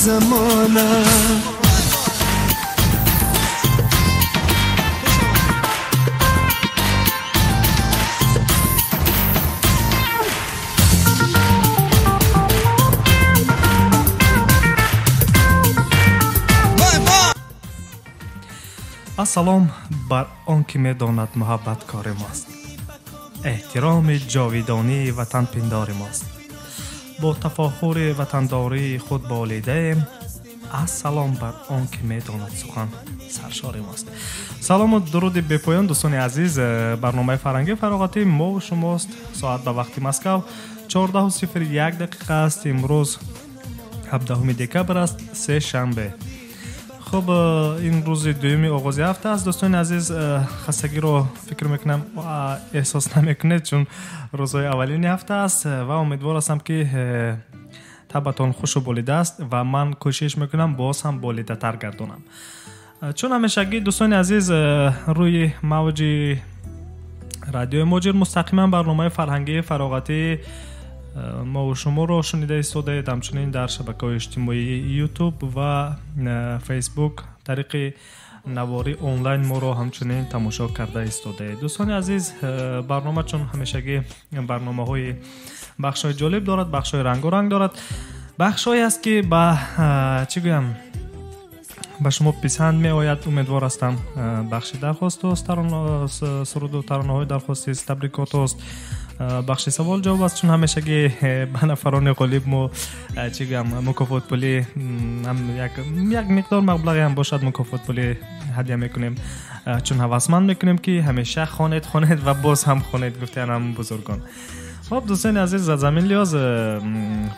замона. Ассалом бар он ки медонад муҳаббат кори мост, эҳтироми ҷовидонии ватан пиндори мост. Бо тафохури ватандории худ болидаем, ассалом бар он ки медонад сухан саршори мост. Салому дуруди бепоён, дӯстони азиз, барномаи фарҳангии фароғатӣ мову шумост. Соат ба вақти Москав 14:01 дақиқа аст. Имрӯз 17 декабр аст, се шанбе. Хуб, ин рӯзи дуюми оғози ҳафта аст. Дӯстони азиз, хастагиро фикр мекунам эҳсос намекунед, чун рӯзҳои аввалини ҳафта аст ва умедвор ҳастам, ки табъатон хушу болида аст ва ман кӯшиш мекунам боз ҳам болидатар гардонам. Чун ҳамешагӣ, дӯстони азиз, рӯи мавҷи радиои Муҳоҷир мустақиман барномаи фарҳангии фароғатӣ мову шуморо шунида истодаед. Ҳамчунин дар шабакаҳои иҷтимоии YouTube ва Facebook тариқи навори онлайн моро ҳамчунин тамошо карда истодаед. Дӯстони азиз, барнома чун ҳамешагӣ барномаҳои бахшҳои ҷолиб дорад, бахшҳои рангоранг дорад, бахшҳое аст, ки ба чӣ гӯям, ба шумо писанд меояд, умедвор ҳастам. Бахши дархостуст, суруду таронаҳои дархостист, табрикотост, бахши савол ҷавоб аст. Чун ҳамешагӣ ба нафарони ғолиб мо чӣ гӯям, мукофотпулӣ як миқдор маблағе ҳам бошад, мукофотпулӣ ҳадя мекунем, чун ҳавасманд мекунем, ки ҳамеша хонед, хонед ва боз ҳам хонед, гуфтаям ҳам бузургон. Хоб, дӯстони азиз, аз ҳамин лиҳоз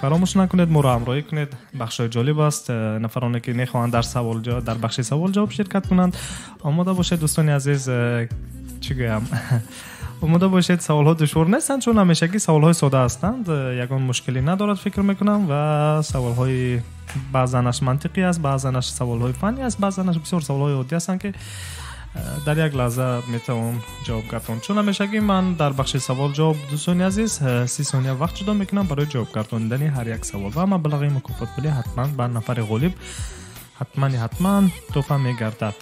фаромӯш накунед, моро ҳамроҳӣ кунед. Бахшҳои ҷолиб аст. Нафароне ки мехоҳанд дар бахши савол ҷавоб ширкат кунанд, омода бошед, дӯстони азиз, чӣ гӯям, омода бошед. Саволҳо душвор нестанд, чун ҳамешагӣ саволҳои сода ҳастанд, ягон мушкилӣ надорад, фикр мекунам, ва саволҳои баъзанаш мантиқӣ аст, баъзанаш саволҳои фаннӣ аст, баъзанаш бисёр саволҳои оддӣ ҳастанд, ки дар як лаҳза метавон ҷавоб гардонд. Чун ҳамешагӣ ман дар бахши савол ҷавоб, дӯстони азиз, 30 сония вақт ҷудо мекунам барои ҷавоб гардонидани ҳар як савол ва маблағи мукофотпулӣ ҳатман ба нафари ғолиб ҳатман тӯҳфа мегардад.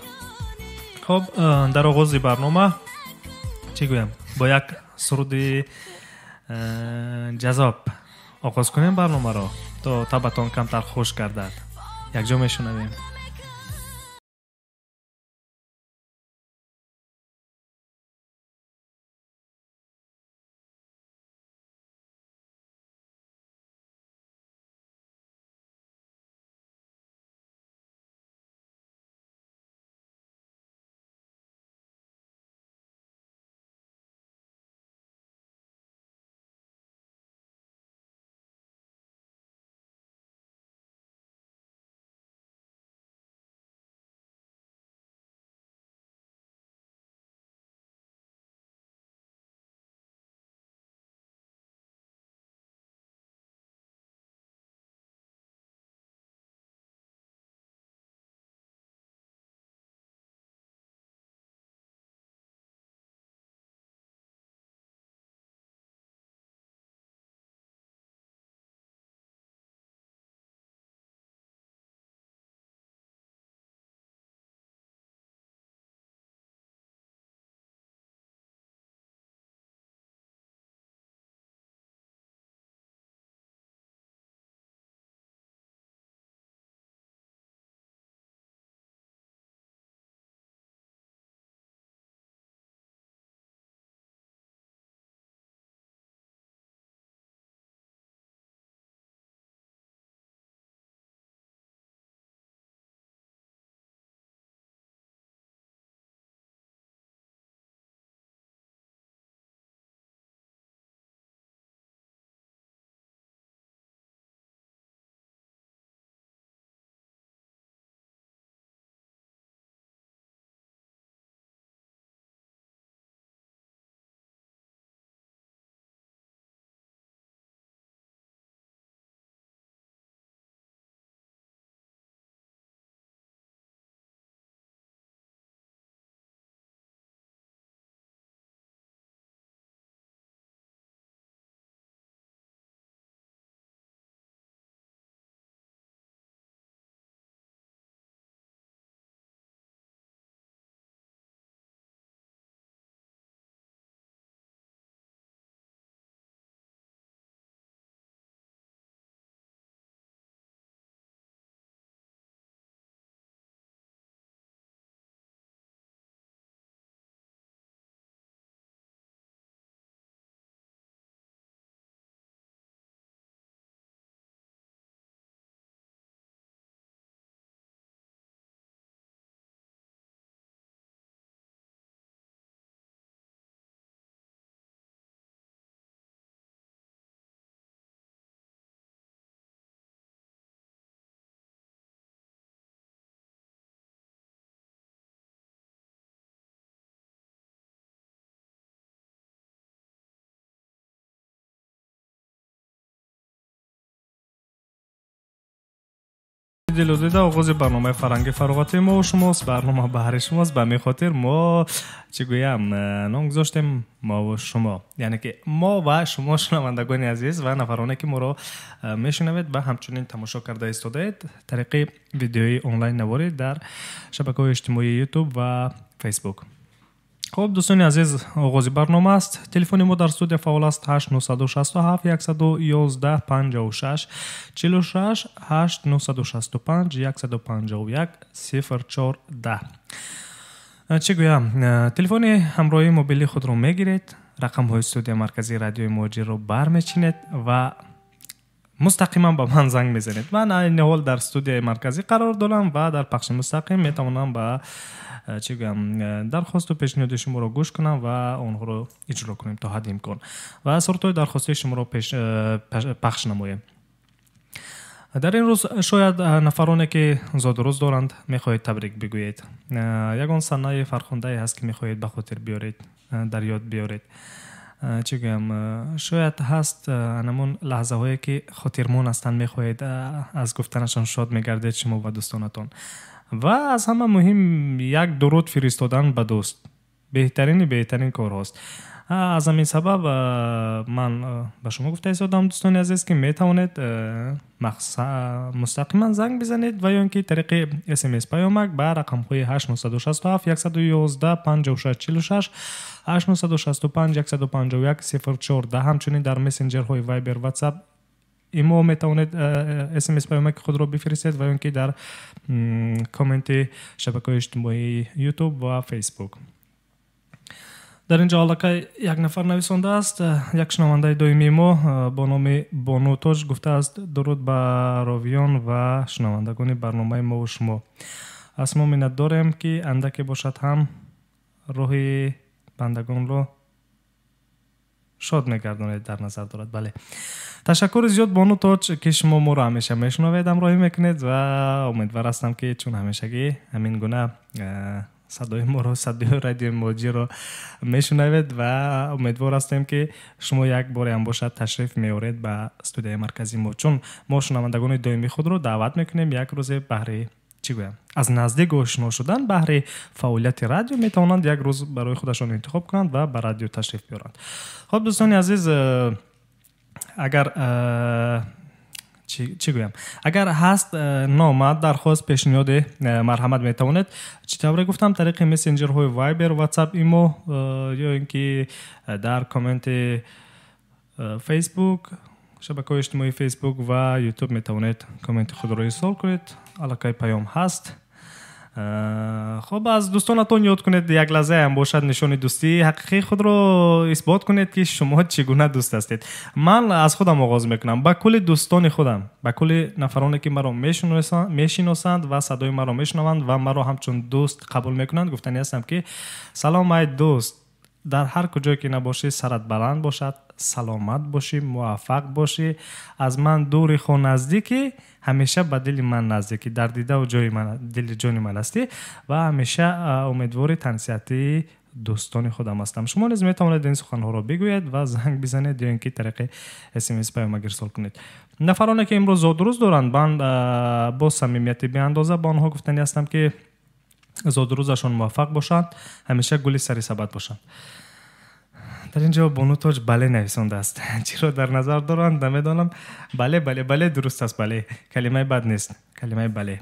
Хоб, дар оғози барнома чӣ гӯям, бо як суруди ҷазоб оғоз кунем барномаро, то табъатон камтар хуш гардад. Якҷо мешунавем. Дилу дида, оғози барномаи фарҳанги фароғати мо шумост, барнома баҳри шумост. Ба ҳамин хотир мо чӣ гӯям, ном гузоштем мо шумо, яъне ки мо ва шумо, шунавандагони азиз ва нафароне ки моро мешунавед ва ҳамчунин тамошо карда истодаед тариқи видеои онлайн наворӣ дар шабакаҳои иҷтимоии YouTube ва Facebook. Хуб, дӯстони азиз, оғози барнома аст. Телефони мо дар студия фаъол аст: 8 967 111 56 46, 8 965 151 04 10. Чӣ гӯям, телефони ҳамроҳии мобилии худро мегиред, рақамҳои студияи марказии радиои Муҳоҷирро бармечинед ва мустақиман ба ман занг мезанед. Ман айни ҳол дар студияи марказӣ қарор дорам ва дар пахши мустақим метавонам ба чӣ гӯям, дархосту пешниҳоди шуморо гӯш кунам ва онҳоро иҷро кунем то ҳадди имкон ва сурудҳои дархостии шуморо пахш намоем. Дар ин рӯз шояд нафароне ки зодрӯз доранд, мехоҳед табрик бигӯед, ягон санаи фархундае ҳаст, ки мехоҳед ба хотир биёред, дар ёд биёред. Чӣ гӯям, шояд ҳаст анамон лаҳзаҳое, ки хотирмон ҳастанд, мехоҳед аз гуфтанашон шод мегардед шумо ва дӯстонатон. Ва аз ҳама муҳим, як дуруд фиристодан ба дӯст беҳтарини беҳтарин корҳост. Аз ҳамин сабаб ман ба шумо гуфта истодам, дӯстони азиз, ки метавонед мустақиман занг бизанед ва ё ин ки тариқи СМС паёмак ба рақамҳои 8 967 111 56 46, 8 965 151 04 10. Ҳамчунин дар мессенҷерҳои Viber, WhatsApp, имо метавонед СМС паёмаки худро бифиристед ва ё ин ки дар комменти шабакаҳои иҷтимоии YouTube ва Facebook. Дар ин ҷо аллакай як нафар нависондааст. Як шунавандаи доимии мо бо номи Бону Тоҷ гуфтааст: «Дуруд ба ровиён ва шунавандагони барномаи мову шумо. Аз мо миннат дорем, ки андаке бошад ҳам рӯҳи бандагонро шод мегардонед», дар назар дорад. Бале, ташаккури зиёд, Бону Тоҷ, ки шумо моро ҳамеша мешунавед, ҳамроҳӣ мекунед ва умедвар ҳастам, ки чун ҳамешагӣ ҳамин гуна садои моро, садои радиои Муҳоҷирро мешунавед ва умедвор ҳастем, ки шумо як бореам бошад ташриф меоред ба студияи марказии мо, чун мо шунавандагони доимии худро даъват мекунем як рӯзе баҳри, чӣ гӯям, аз наздик ошно шудан баҳри фаъолияти радио. Метавонанд як рӯз барои худашон интихоб кунанд ва ба радио ташриф биёранд. Хуб, дӯстони азиз, агар чӣ гӯям, агар ҳаст нома, дархост, пешниҳоде, марҳамат, метавонед, чӣ тавре гуфтам, тариқи мессенҷерҳои Viber, WhatsApp, имо ё ин ки дар комменти Facebook, шабакаҳои иҷтимоии Facebook ва YouTube метавонед комменти худро ирсол кунед. Аллакай паём ҳаст. Хуб, аз дӯстонатон ёд кунед, як лаҳзаам бошад нишони дӯстии ҳақиқии худро исбот кунед, ки шумо чӣ гуна дӯст ҳастед. Ман аз худам оғоз мекунам. Ба кулли дӯстони худам, ба кулли нафароне, ки маро мешиносанд ва садои маро мешунаванд ва маро ҳамчун дӯст қабул мекунанд, гуфтанӣ ҳастам, ки салом, ай дӯст, дар ҳар куҷое ки набошӣ, сарат баланд бошад, саломат бошӣ, муваффақ бошӣ. Аз ман дури хо наздикӣ, ҳамеша ба дили ман наздикӣ, дар дидаву ҷои ман, дили ҷони ман ҳастӣ ва ҳамеша умедвори тансиҳатии дӯстони худам ҳастам. Шумо низ метавонед ин суханҳоро бигӯед ва занг бизанед ё ин ки тариқи СМС паёмак ирсол кунед. Нафароне, ки имрӯз зодрӯз доранд, ман бо самимияти беандоза ба онҳо гуфтанӣ ҳастам, ки зодрӯзашон муваффақ бошанд, ҳамеша гули сари сабад бошанд. Дар ин ҷо Бону Тоҷ «бале» нависондааст. Чиро дар назар доранд, намедонам. Бале, бале, бале, дуруст аст, бале калимаи бад нест, калимаи бале.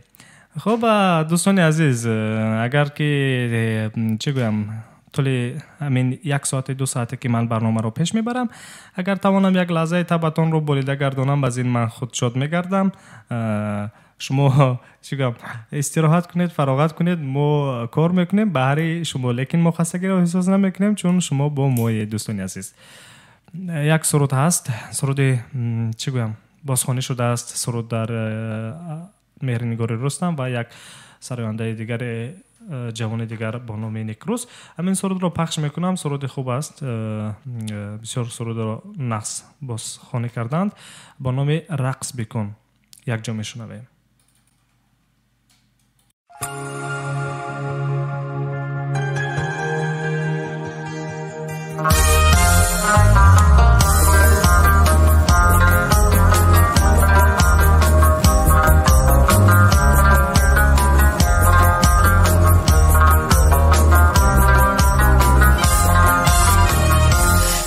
Хуб, дӯстони азиз, агар ки чӣ гӯям, тӯли ҳамин як соати, 2 соате, ки ман барномаро пеш мебарам, агар тавонам як лаҳзаи табатонро болида гардонам, аз ин ман худ шод мегардам. Шумо, чӣ гӯям, истироҳат кунед, фароғат кунед, мо кор мекунем баҳри шумо, лекин мо хастагиро эҳсос намекунем, чун шумо бо моед. Дӯстони азиз, як суруд ҳаст, суруди, чӣ гӯям, бозхонӣ шудааст, суруд дар Меҳринигори Рустам ва як сарояндаи дигаре, ҷавони дигар бо номи Некрӯз. Ҳамин сурудро пахш мекунам. Суруди хуб аст, бисёр сурудро нағз бозхонӣ карданд, бо номи «Рақс бикун». Якҷо мешунавем.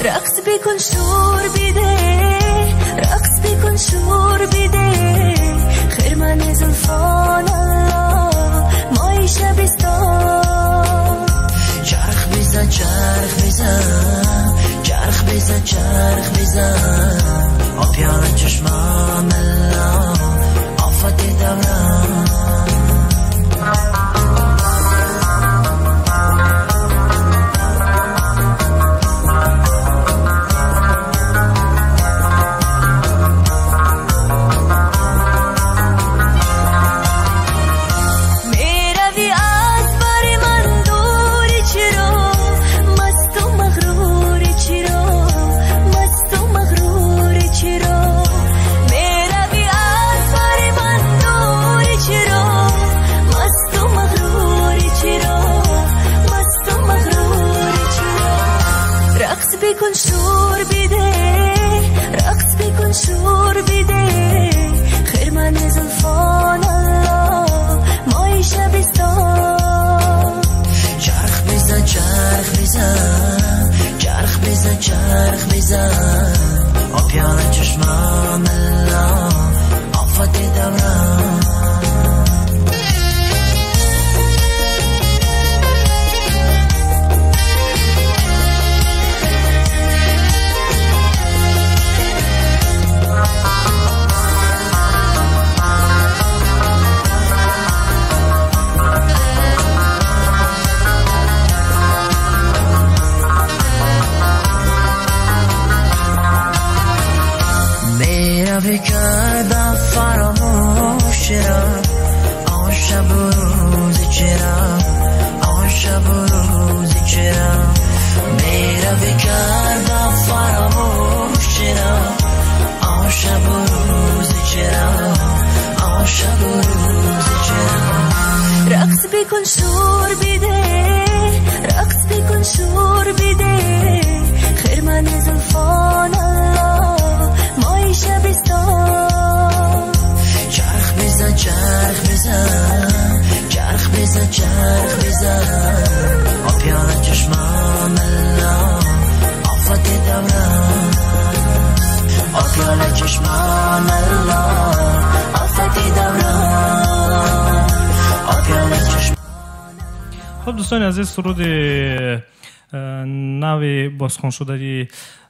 رقص بکن شور بیده، رقص بکن شور بیده، خرمن زلفان الله مای شبستان. چرخ بزن چرخ بزن، چرخ بزن چرخ بزن، آبیان چشمان الله آفت دوران. بکن شور بیده، رقص بکن شور بیده، خرمن زلفان الله مای شبستان. چرخ بزن چرخ بزن، چرخ بزن چرخ بزن، آبیان چشمان الله آفت دوران. کردم فراموش چرا آن شب و روز چرا، آن شب و روز چرا، میروی کردم فراموش چرا آن شب و روز چرا، آن شب و روز چرا. رقص بکن شور بیده، رقص بکن شور بیده، خرمن زلفان الله مای شبستان. چرخ بزن چرخ بزن، چرخ بزن چرخ بزن، آبیان چشمان الله آفت دوران، آبیان چشمان الله آفت دوران، آبیان چشمان. خب دوستان عزیز، سرود нави бозхоншудаи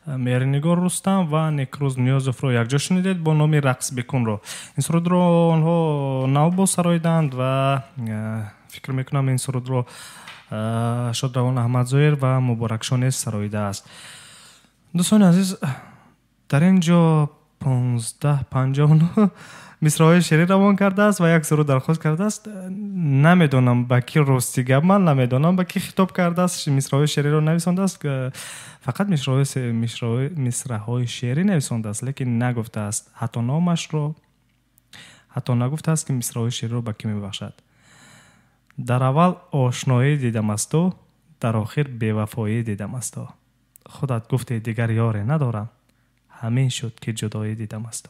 Меҳринигор Рустам ва Некрӯз Ниёзовро якҷо шунидед бо номи Рақс бикунро. Ин сурудро онҳо нав боз сароиданд ва фикр мекунам ин сурудро Шодравон Аҳмадзоир ва Муборакшо низ сароидааст. Дӯстони азиз, дар ин ҷо 1559 мисраҳои шеърӣ равон кардааст ва як суруд дархост кардааст. Намедонам ба ки, рости гап ман намедонам ба ки хитоб кардааст, мисраҳои шеъриро нависондааст, фақат мисраҳои шеърӣ нависондааст, лекин нагуфтааст ҳатто номашро, ҳатто нагуфтааст ки мисраҳои шеъриро ба кӣ мебахшад. Дар аввал ошноӣ дидам аз ту, дар охир бевафоӣ дидам аз ту. Худат гуфти дигар ёре надорам, ҳамин шуд ки ҷудоӣ дидам аз ту.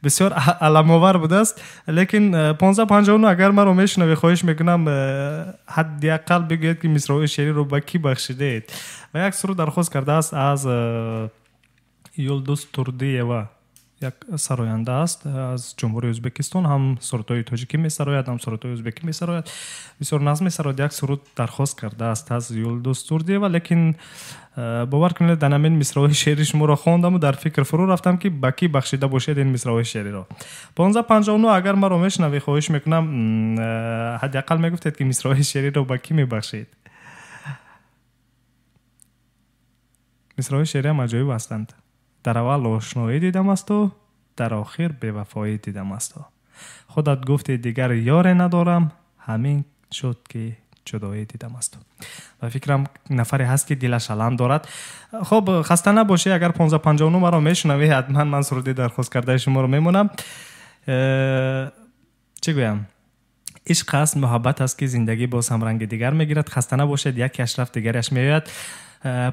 Бисёр аламовар будааст, лекин 1559 агар маро мешунавӣ, хоҳиш мекунам ҳадди ақал бигӯед ки мисраҳои шеъриро ба кӣ бахшидед. Ва як суруд дархост кардааст аз Юлдуз Турдиева, як сароянда аст аз Ҷумҳурии Ӯзбекистон, ҳам сурудҳои тоҷикӣ месарояд, ҳам сурудҳои ӯзбекӣ месарояд, бисёр нағз месарояд. Як суруд дархост кардааст аз Юлдуз Турдиева, лекин бовар кунед, дар ҳамин мисраҳои шеъри шуморо хондаму дар фикр фурӯ рафтам ки ба кӣ бахшида бошед ин мисраҳои шеъриро. 1559 агар маро мешунавӣ, хоҳиш мекунам ҳадди ақал мегуфтед ки мисраҳои шеъриро ба кӣ мебахшед. Мисраҳои шеъриам аҷоиб ҳастанд. Дар аввал ошноӣ дидам аз ту, дар охир бевафоӣ дидам аз ту. Худат гуфти дигар ёре надорам, ҳамин шуд ки ҷудоӣ дидам аз ту. Ба фикрам нафаре ҳаст ки дилаш алам дорад. Хоб, хаста набошӣ, агар 1559 маро мешунавӣ, ҳатман ман суруди дархост кардаи шуморо мемонам. Чӣ гӯям? Ишқ аст, муҳаббат аст ки зиндагӣ боз ҳам ранги дигар мегирад. Хаста набошед, якеаш рафт, дигараш меояд.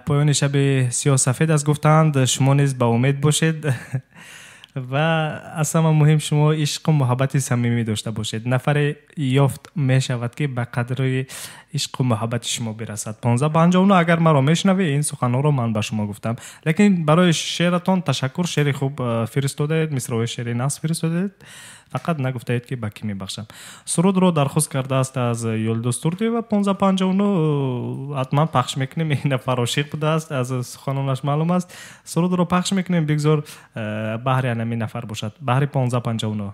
Поёни шаби сиёҳсафед аст гуфтанд, шумо низ ба умед бошед. Ва аз ҳама муҳим, шумо ишқу муҳаббати самимӣ дошта бошед. Нафаре ёфт мешавад, ки ба қадри ишқу муҳаббати шумо бирасад. 1559, агар маро мешунавӣ, ин суханҳоро ман ба шумо гуфтам. Лекин барои шеъратон ташаккур, шеъри хуб фиристодаед, мисраҳои шеъри нағз фиристодаед. Фақат нагуфтаед, ки ба кӣ мебахшам. Сурудро дархост кардааст аз Юлдуз Турдиева 1559, ҳатман пахш мекунем. Ин нафар ошиқ будааст, аз суханонаш маълум аст. Сурудро пахш мекунем, бигзор баҳри анами нафар бошад, баҳри 1559.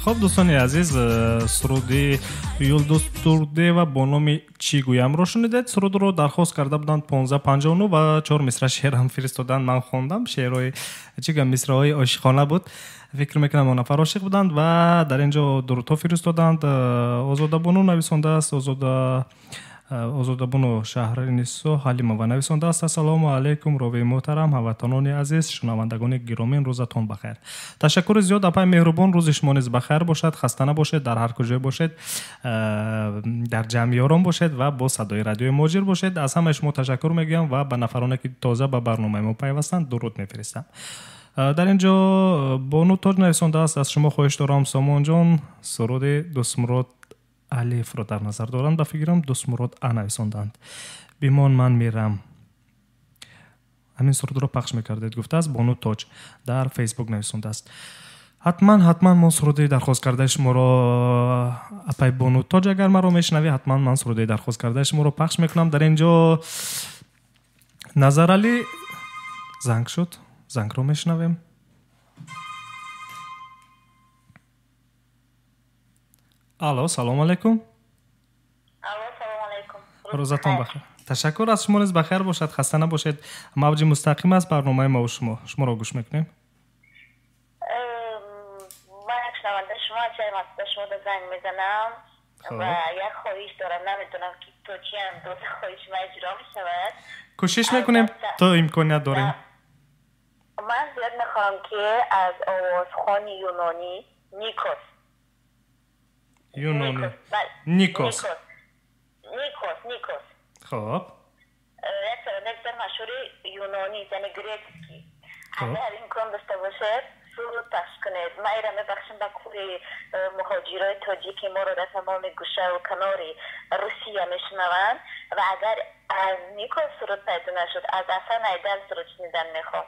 Хуб, дӯстони азиз, суруди Юлдуз Турдиева бо номи «Чӣ гӯямро» шунидед. Сурудро дархост карда буданд 1559 ва чор мисра шеърам фиристоданд. Ман хондам. Шеърҳои чӣ гӯям, мисраҳои ошиқона буд. Фикр мекунам, он нафар ошиқ буданд ва дар ин ҷо дурудҳо фиристоданд. Озодабону нависондааст, Озодабону Шаҳринисо Ҳалимова нависондааст: «Ассалому алайкум, ровии муҳтарам, ҳамватанони азиз, шунавандагони гиромӣ, рӯзатон бахайр». Ташаккури зиёд, апай меҳрубон, рӯзи шумо низ бахайр бошад, хаста набошед, дар ҳар куҷое бошед, дар ҷамъи ёрон бошед ва бо садои радиои Муҳоҷир бошед. Аз ҳамаи шумо ташаккур мегӯям ва ба нафароне, ки тоза ба барномаи мо пайвастанд, дуруд мефиристам. Дар ин ҷо Бону Тоҷ нависондааст: «Аз шумо хоҳиш дорам, Сомонҷон, суруди Дӯстмурод Алиевро дар назар дорам, ба фикрам Дӯстмурод А нависонданд, „Бимон, ман мерам“. ҳамин сурудро пахш мекардед, гуфтааст Бону Тоҷ, дар Фейсбук нависондааст. Ҳатман, ҳатман мо суруди дархост кардаи шуморо, апай Бону Тоҷ, агар маро мешунавӣ, ҳатман ман суруди дархост кардаи шуморо пахш мекунам. Дар ин ҷо Назаралӣ занг шуд, зангро мешунавем. Алло, салому алайкум. Алло, салому алайкум. Рӯзатон бахайр. Ташаккур, аз шумо низ бахайр бошад, хаста набошед. Мавҷи мустақим аст барномаи мо, шумо. Шуморо гӯш мекунем. Ман як шунавандаи шумо аз шаҳри Москва шуморо занг мезанам ва як хоҳиш дорам, намедонам ки то чӣ андоза хоҳиши ман иҷро мешавад. Кӯшиш мекунем то имконият дорем. Ман зиёд мехоҳам ки аз овозхони юнонӣ Никос, юнонӣ Никос, Никос, Никос. Хоб. Як сарояндаи бисёр машҳури юнонӣ, яъне греческий. Агар имкон дошта бошед, суруд пахш кунед. Ман инро мебахшам ба кулли муҳоҷирои тоҷики моро дар тамоми гӯшаву канори Русия мешунаванд ва агар аз Никос суруд пайдо нашуд, аз Ҳасан Айдар суруд шунидан мехоҳам.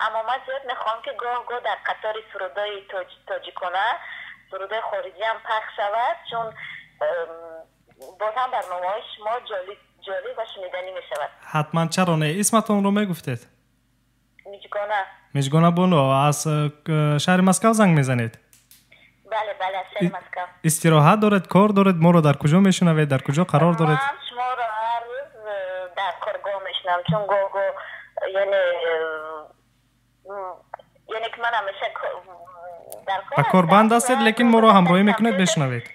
Аммо ман зиёд мехоҳам ки гоҳ-гоҳ дар қатори сурудҳои тоҷикона сурудҳои хориҷӣ ҳам пахш шавад, чун боз ҳам барномаҳои шумо ҷолиб ва шуниданӣ мешавад. Ҳатман, чаро не? Исматонро мегуфтед? Миҷгона. Миҷгона Бону, аз шаҳри Москва занг мезанед? Бале, бале, аз шаҳри Москва. Истироҳат доред, кор доред, моро дар куҷо мешунавед, дар куҷо қарор доред? Ман шуморо ҳар рӯз дар коргоҳ мешунавам, чун гоҳ-гоҳ, яъне ки ман ҳамеша дар кор ба кор банд ҳастед, лекин моро ҳамроҳӣ мекунед, мешунавед.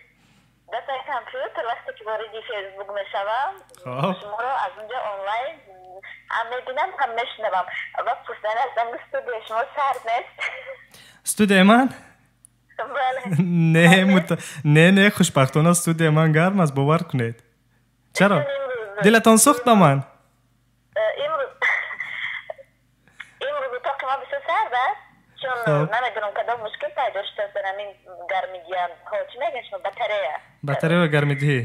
Дар компютер вақте ки вориди Фейсбук мешавам, шуморо аз онҷо онлайн ҳам мебинам, ҳам мешунавам. Ва пурсидан аз студияи шумо сард нест? Студияи ман? Бале. Не, не, не, хушбахтона студияи ман гарм аст, бовар кунед. Чаро? Дилатон сӯхт ба ман? Имрӯз утоқи ман бисёр сард аст, чун намедонам кадом мушкил пайдо шудааст дар ҳамин гармидиҳандаҳо. Чӣ мегӯянд шумо? Батарея. Батарея ва гармидиҳӣ?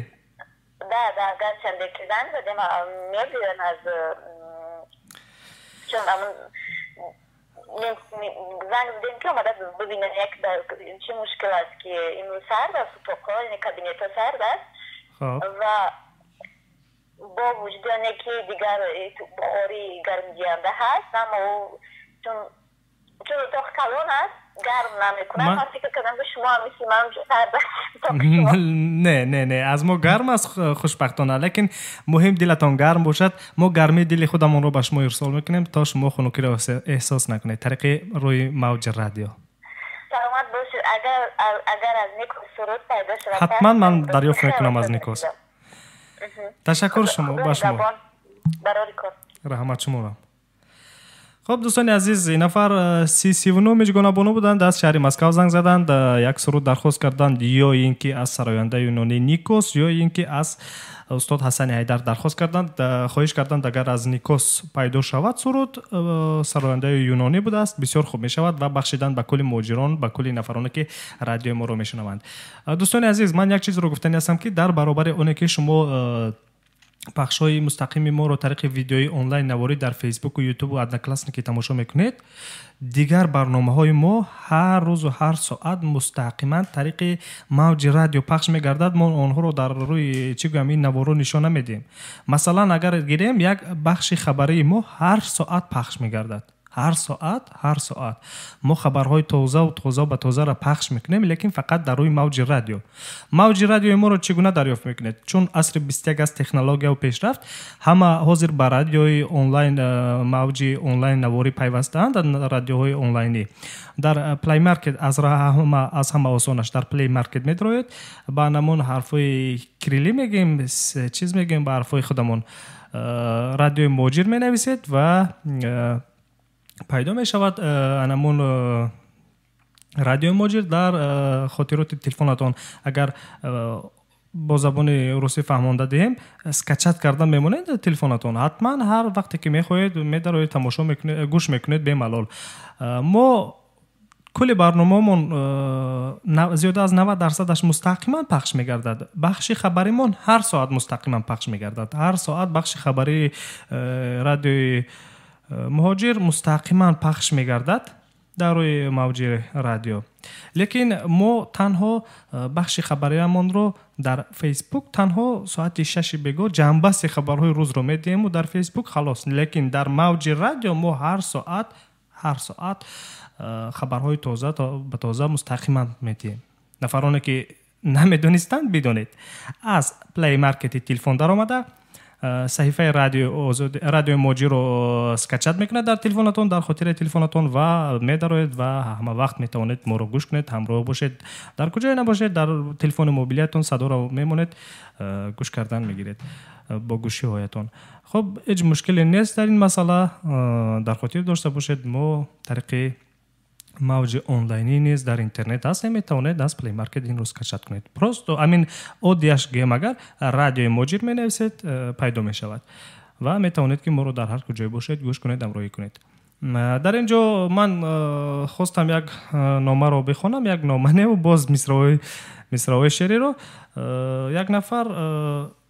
Да, да, гарчанде ки занг задем, мебиён аз чун занг задем ки омада бибинанд як чӣ мушкил аст, ки имрӯз сард аст утоқҳо, яъне кабинетҳо сард аст ва бо вуҷуди оне ки дигар бухори гармидиҳанда ҳаст, аммо чун утоқ калон аст, гарм намекунад. Ман фикр кардам ки шумо ҳам мисли ман сард аст. Не, не, не, аз мо гарм аст хушбахтона, лекин муҳим дилатон гарм бошад. Мо гармии дили худамонро ба шумо ирсол мекунем, то шумо хунукиро эҳсос накунед тариқи рӯи мавҷи радио. Саломат бошед. Агар аз Никос суруд пайдо шавад, ҳатман ман дарёфт мекунам аз Никос. Ташаккур шумо ба шумо. Барори кор. Раҳмат шуморо. Хуб, дӯстони азиз, ин нафар 39 Миҷгона Бону буданд, аз шаҳри Москва занг заданд, як суруд дархост карданд, ё ин ки аз сарояндаи юнонӣ Никос, ё ин ки аз устод Ҳасани Ҳайдар дархост карданд. Хоҳиш карданд, агар аз Никос пайдо шавад суруд, сарояндаи юнонӣ будааст, бисёр хуб мешавад, ва бахшидан ба кулли муҳоҷирон, ба кулли нафароне ки радиои моро мешунаванд. Дӯстони азиз, ман як чизро гуфтанӣ ҳастам, ки дар баробари оне ки шумо пахшҳои мустақими моро тариқи видеои онлайн наворӣ дар Фейсбуку, Ютубу Одноклассники тамошо мекунед, дигар барномаҳои мо ҳар рӯзу ҳар соат мустақиман тариқи мавҷи радио пахш мегардад. Мо онҳоро дар рӯи чӣ гӯям ин наворо нишон намедиҳем. Масалан, агар гирем, як бахши хабарии мо ҳар соат пахш мегардад. Ҳар соат, ҳар соат мо хабарҳои тозаву тоза ба тозаро пахш мекунем, лекин фақат дар рӯи мавҷи радио. Мавҷи радиои моро чӣ гуна дарёфт мекунед? Чун асри 21 аст, технологияву пешрафт, ҳама ҳозир ба радиои онлайн, мавҷи онлайн наворӣ пайвастаанд, радиоҳои онлайнӣ. Дар Play Market аз ҳама осонаш дар Play Market медроед, ба намон ҳарфҳои кирилӣ мегӯем, чиз мегӯем, ба ҳарфҳои худамон радиои муҳоҷир менависед ва пайдо мешавад анамун радиои муҳоҷир дар хотироти телефонатон. Агар бо забони русӣ фаҳмонда диҳем, скачать карда мемонед телефонатон. Ҳатман ҳар вақте ки мехоҳед медароед, тамошо мекунед, гӯш мекунед бемалол. Мо кулли барномаомон зиёда аз 90%-аш мустақиман пахш мегардад. Бахши хабаримон ҳар соат мустақиман пахш мегардад. Ҳар соат бахши хабарии радиои Муҳоҷир мустақиман пахш мегардад дар рӯи мавҷи радио. Лекин мо танҳо бахши хабариямонро дар Фейсбук танҳо соати 6 бего ҷамъбасти хабарҳои рӯзро медиҳему дар Фейсбук халос. Лекин дар мавҷи радио мо ҳар соат хабарҳои тоза ба тоза мустақиман медиҳем. Нафароне ки намедонистанд бидонед. Аз Play Market телефон даромада саҳифаи радиои Муҳоҷирро скачать мекунед дар телефонатон, дар хотираи телефонатон ва медароед ва ҳама вақт метавонед моро гӯш кунед, ҳамроҳ бошед. Дар куҷое набошед, дар телефони мобилиятон садоро мемонед, гӯш кардан мегиред бо гӯшиҳоятон. Хуб, ҳеҷ мушкиле нест дар ин масъала. Дар хотир дошта бошед, мо тариқи мавҷи онлайнӣ низ дар интернет ҳастем, метавонед аз Play Market инро скачать кунед. Просто амин оддияш гӯем, агар радиои Муҳоҷир менависед, пайдо мешавад ва метавонед ки моро дар ҳар куҷое бошед гӯш кунед, ҳамроҳӣ кунед. Дар ин ҷо ман хостам як номаро бихонам, як нома неву боз мисраҳои шеъриро. Як нафар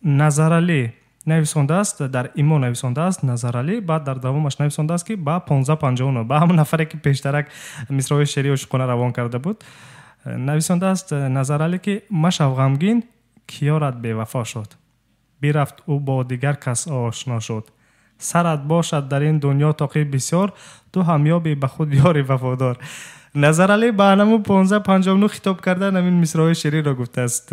Назаралӣ нависондааст, дар имо нависондааст Назаралӣ, баъд дар давомаш нависондааст ки ба 1559 ба ҳамон нафаре ки пештарак мисраҳои шеърии ошиқона равон карда буд, нависондааст Назаралӣ ки машав ғамгин, ки ёрат бевафо шуд, бирафт ӯ бо дигар кас ошно шуд, сарат бошад дар ин дунё тоқи бисёр, ту ҳам ёбӣ ба худ ёри вафодор. Назаралӣ ба ҳамун 1559 хитоб кардан ҳамин мисраҳои шеъриро гуфтааст.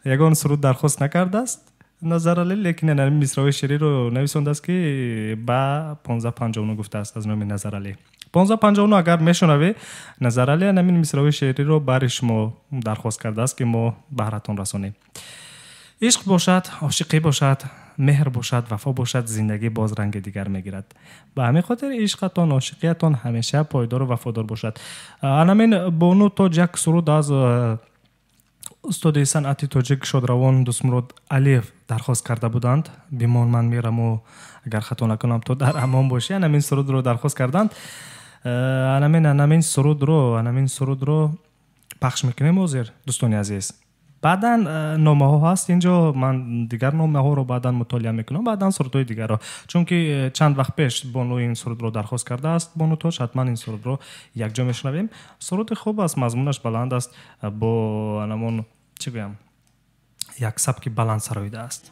Ягон суруд дархост накардааст Назаралӣ, лекин ҳамин мисраҳои шеъриро нависондааст ки ба 1559 гуфтааст аз номи Назаралӣ. 1559 агар мешунавӣ, Назаралӣ ҳамин мисраҳои шеъриро бари шумо дархост кардааст ки мо баҳратон расонем. Ишқ бошад, ошиқӣ бошад, меҳр бошад, вафо бошад, зиндагӣ боз ранги дигар мегирад. Ба ҳамин хотир ишқатон, ошиқиятон ҳамеша пойдору вафодор бошад. Анамин бону тоҷ як суруд аз устоди санъати тоҷик шодравон Дӯстмурод Алиев дархост карда буданд. Бимон ман мераму агар хато накунам то дар амон бошӣ. Анамин сурудро дархост карданд. Анамин сурудро пахш мекунем ҳозир, дӯстони азиз. Баъдан номаҳо ҳаст инҷо, ман дигар номаҳоро баъдан мутолиа мекунам, баъдан сурудҳои дигарро, чунки чанд вақт пеш бону ин сурудро дархост кардааст. Бону тоҷ, ҳатман ин сурудро якҷо мешунавем. Суруди хуб аст, мазмунаш баланд аст, бо анамон чӣ гӯям, як сабки баланд сароидааст.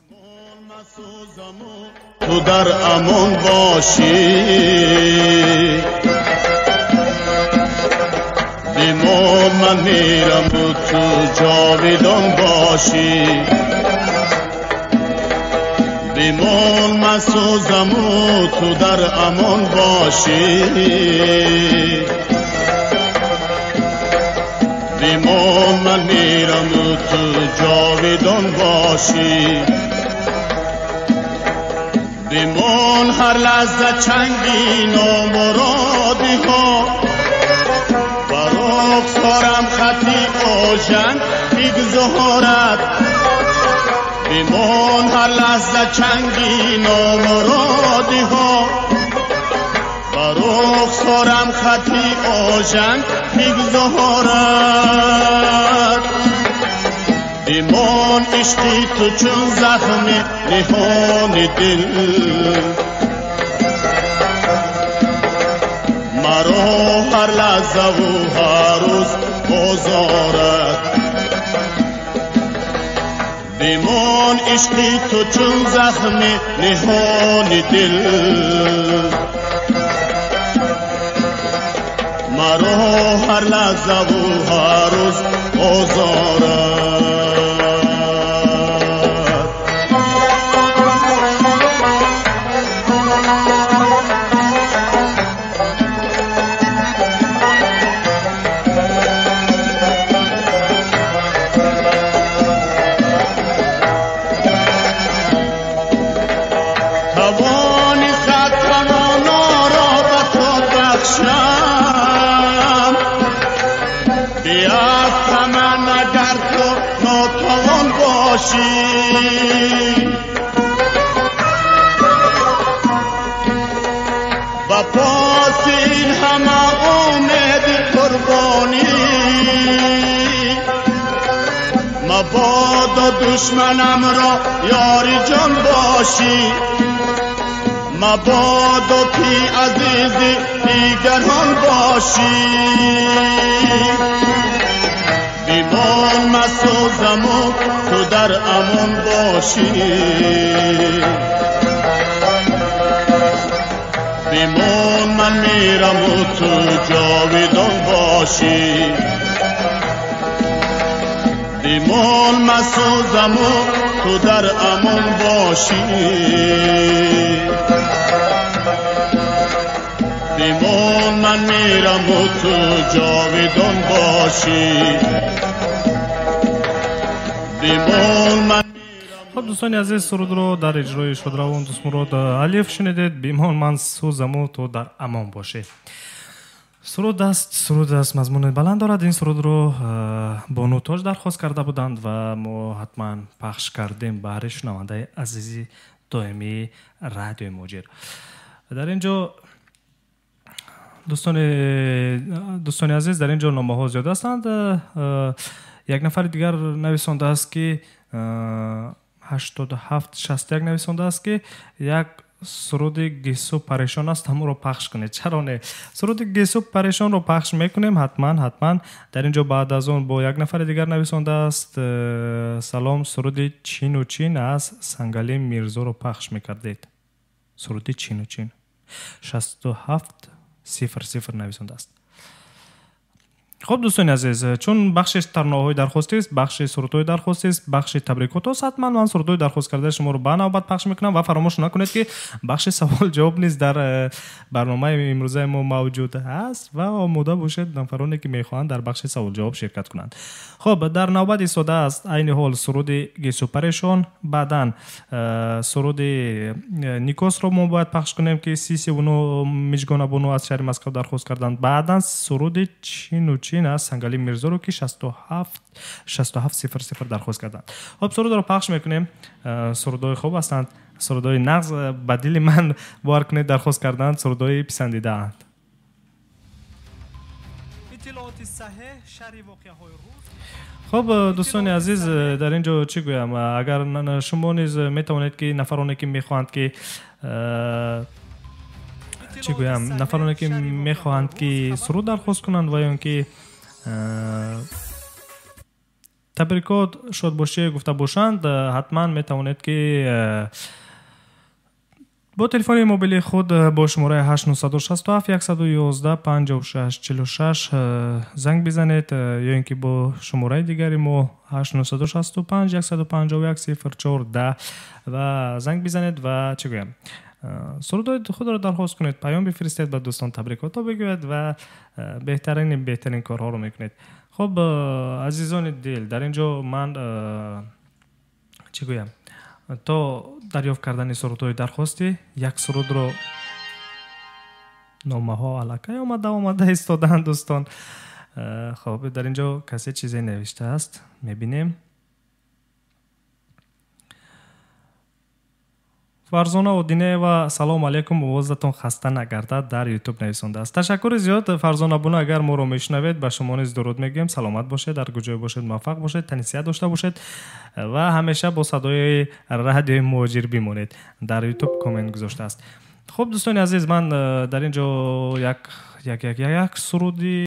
Ту дар амон бошӣ, бимон ман мераму ту ҷовидон бошӣ, бимон ман сӯзаму ту дар амон бошӣ, бимон ман мераму ту ҷовидон бошӣ, бимон ҳар лаҳза чанги номуродиҳо, барохсорам хати ожан бигзорад, бимон ҳар лаҳза чанги номуродиҳо, барохсорам хати ожан бигзорад, бимон ишқи ту чун захми ниҳони дил, маро ҳар лаҳзаву ҳар рӯз озорад, бимон ишқи ту чун захми ниҳони дил, маро ҳар лаҳзаву ҳар рӯз озорад. Ба пос ин ҳама умед қурбонӣ, мабодо душманамро ёри ҷон бошӣ, Мабодо ки азизи дигарон бошӣ. Бимон масӯзаму ту дар амон бошӣ. Бимон ман мираму ту ҷовидон бошӣ. Бимон масӯзаму ту дар амон бошӣ. Бимон ман мираму ту ҷовидон бошӣ. Бимон ман. Хуб, дӯстони азиз, сурудро дар иҷрои шодравон Дӯстмурод Алиев шунидед. Бимон ман сӯзаму ту дар амон бошӣ. Суруд аст, суруд аст, мазмуни баланд дорад. Ин сурудро бону Тоҷ дархост карда буданд ва мо ҳатман пахш кардем баҳри шунавандаи азизи доимии радиои Муҳоҷир. Дар ин ҷо дӯстони азиз, дар ин ҷо номаҳо зиёд ҳастанд. Як нафари дигар нависондааст, ки 8761 нависондааст, ки як суруди гесу парешон аст, ҳамонро пахш кунед. Чаро не? Суруди гесу парешонро пахш мекунем ҳатман, ҳатман. Дар ин ҷо баъд аз он бо як нафари дигар нависондааст: салом, суруди чину чин аз Сангали Мирзоро пахш мекардед. Суруди чину чин. 6700 нависондааст. Хуб, дӯстони азиз, чун бахши тарноҳои дархостист, бахши сурудҳои дархостист, бахши табрикот аст, ҳатман ман сурудҳои дархост кардаи шуморо ба навбат пахш мекунам ва фаромӯш накунед, ки бахши савол ҷавоб низ дар барномаи имрӯзаи мо мавҷуд ҳаст ва омода бошед нафароне, ки мехоҳанд дар бахши савол ҷавоб ширкат кунанд. Хуб, дар навбат истодааст айни ҳол суруди гесу парешон, баъдан суруди Никосро мо бояд пахш кунем, ки Сисивуну Мижгонабуну аз шаҳри Москва дархост карданд. Баъдан суруди чину чин аз Сангали Мирзоро, ки 6700 дархост карданд. Хуб, сурудро пахш мекунем. Сурудҳои хуб ҳастанд, сурудҳои нағз, ба дили ман бовар кунед, дархост карданд, сурудҳои писандидаанд. Хуб, дӯстони азиз, дар ин ҷо чӣ гӯям? Агар шумо низ метавонед, ки нафароне, ки мехоҳанд, ки чӣ гӯям, нафароне, ки мехоҳанд, ки суруд дархост кунанд ва ё ки табрикот, шодбошӣ гуфта бошанд, ҳатман метавонед, ки бо телефони мобилии худ бо шумораи 8967 111 56 46 занг бизанед ё ин ки бо шумораи дигари мо 8965 151 04 10 ва занг бизанед ва чӣ гӯям, сурудҳои худро дархост кунед, паём бифиристед, ба дӯстон табрикотҳо бигӯяд ва беҳтарин корҳоро мекунед. Хуб, азизони дил, дар ин ҷо ман чӣ гӯям, то дарёфт кардани сурудҳои дархостӣ як сурудро номаҳо аллакай омада истодаанд дӯстон. Хуб, дар ин ҷо касе чизе навиштааст, мебинем. Фарзона Одинеева, салом алейкум, овозатон хаста нагардад, дар YouTube нависондааст. Ташаккури зиёд, Фарзона буна, агар моро мешунавед, ба шумо низ дуруд мегӯем. Саломат бошед, дар куҷое бошед, муваффақ бошед, тани сиҳат дошта бошед ва ҳамеша бо садои радиои Муҳоҷир бимонед. Дар YouTube коммент гузоштааст. Хуб, дӯстони азиз, ман дар ин ҷо як суруди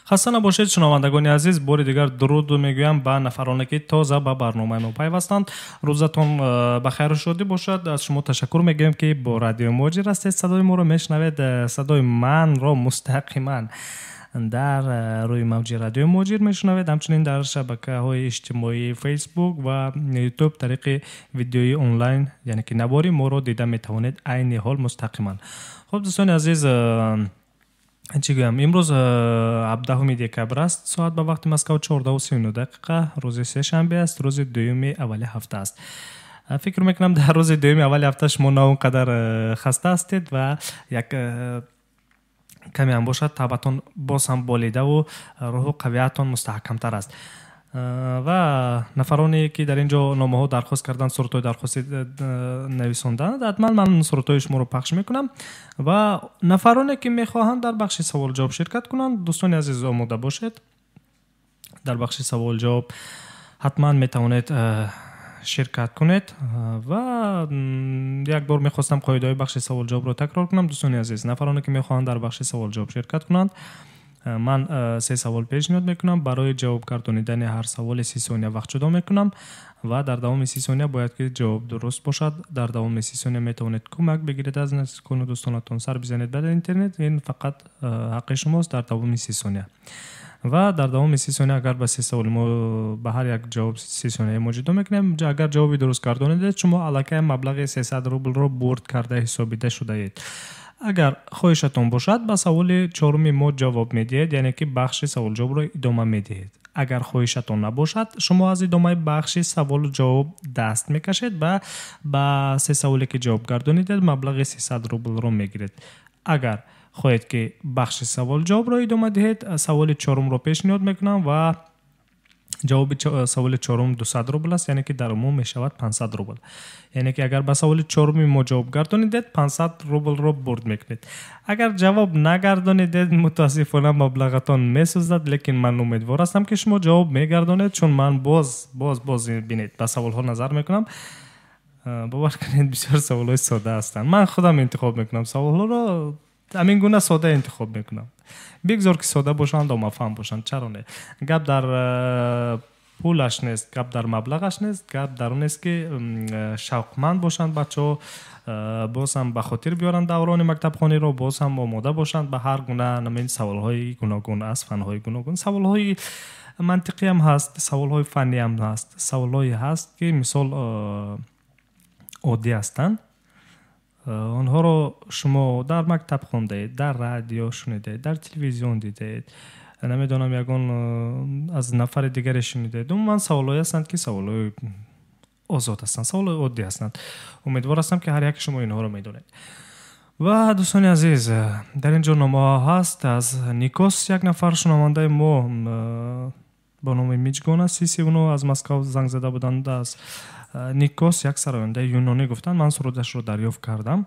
Хаста набошед, шунавандагони азиз. Бори дигар дуруд мегӯям ба нафароне, ки тоза ба барномаи мо пайвастанд. Рӯзатон ба хайру шодӣ бошад. Аз шумо ташаккур мегӯем, ки бо Радиои Муҳоҷир ҳастед, садои моро мешунавед, садои манро мустақиман дар рӯи мавҷи Радиои Муҳоҷир мешунавед, ҳамчунин дар шабакаҳои иҷтимоии Фейсбук ва Ютуб тариқи видеои онлайн, яъне ки навори моро дида метавонед айни ҳол мустақиман. Хуб, дӯстони азиз, чӣ гӯям, имрӯз 17 декабр аст, соат ба вақти Москав 14:39, рӯзи сешанбе аст, рӯзи дуюми аввали ҳафта аст. Фикр мекунам, дар рӯзи дуюми аввали ҳафта шумо на он қадар хаста ҳастед ва як каме ҳам бошад табъатон боз ҳам болидаву рӯҳу қавиятон мустаҳкамтар аст. Ва нафароне, ки дар ин ҷо номаҳо дархост карданд, сурудҳои дархостӣ нависонданд, ҳатман ман сурудҳои шуморо пахш мекунам. Ва нафароне, ки мехоҳанд дар бахши савол-ҷавоб ширкат кунанд, дӯстони азиз, омода бошед. Дар бахши савол-ҷавоб ҳатман метавонед ширкат кунед. Ва як бор мехостам қоидаҳои бахши савол-ҷавобро такрор кунам. Дӯстони азиз, нафароне, ки мехоҳанд дар бахши савол-ҷавоб ширкат кунанд, ман се савол пешниҳод мекунам. Барои ҷавоб гардонидани ҳар саволи 30 сония вақт ҷудо мекунам ва дар давоми 30 сония бояд ки ҷавоб дуруст бошад. Дар давоми 30 сония метавонед кӯмак бигиред аз наздикону дӯстонатон, сар бизанед ба интернет, ин фақат ҳаққи шумост дар давоми 30 сония. Ва дар давоми 30 сония агар ба се саволи мо ба ҳар як ҷавоб 30 сония мо ҷудо мекунем, агар ҷавоби дуруст гардонидед, шумо аллакай маблағи 300 рублро бурд карда ҳисобида шудаед. Агар хоҳишатон бошад, ба саволи чоруми мо ҷавоб медиҳед, яъне ки бахши саволҷавобро идома медиҳед. Агар хоҳишатон набошад, шумо аз идомаи бахши саволу ҷавоб даст мекашед ва ба се саволе, ки ҷавоб гардонидед, маблағи 300 рублро мегиред. Агар хоҳед, ки бахши саволҷавобро идома диҳед, саволи чорумро пешниҳод мекунам ва ҷавоби саволи чорум 200 рубл аст, яъне ки дар умум мешавад 500 рубл. Яъне ки агар ба саволи чоруми мо ҷавоб гардонидед, 500 рублро бурд мекунед. Агар ҷавоб нагардонидед, мутаассифона маблағатон месӯзад, лекин ман умедвор ҳастам, ки шумо ҷавоб мегардонед, чун ман боз боз боз бинед, ба саволҳо назар мекунам. Бовар кунед, бисёр саволҳои сода ҳастанд. Ман худам интихоб мекунам саволҳоро, ҳамин гуна сода интихоб мекунам. Бигзор ки сода бошанд, оммафаҳм бошанд, чаро не? Гап дар пулаш нест, гап дар маблағаш нест, гап дар он нест, ки шавқманд бошанд бачаҳо, боз ҳам ба хотир биёранд даврони мактабхониро, боз ҳам омода бошанд ба ҳар гуна намин саволҳои гуногун аз фанҳои гуногун. Саволҳои мантиқиам ҳаст, саволҳои фанниам ҳаст, саволҳое ҳаст, ки мисол оддӣ ҳастанд. Онҳоро шумо дар мактаб хондаед, дар радио шунидаед, дар телевизион дидаед, намедонам, ягон аз нафари дигаре шунидаед. Умуман саволҳое ҳастанд, ки саволҳои озод ҳастанд, саволҳои оддӣ ҳастанд. Умедвор ҳастам, ки ҳар яке шумо инҳоро медонед. Ва дӯстони азиз, дар ин ҷо номаҳо ҳаст аз Никос. Як нафар шунавандаи мо бо номи Миҷгона Сисивно аз Москав занг зада буданд. Аз Никос, як сарояндаи юнонӣ, гуфтанд, ман сурудашро дарёфт кардам,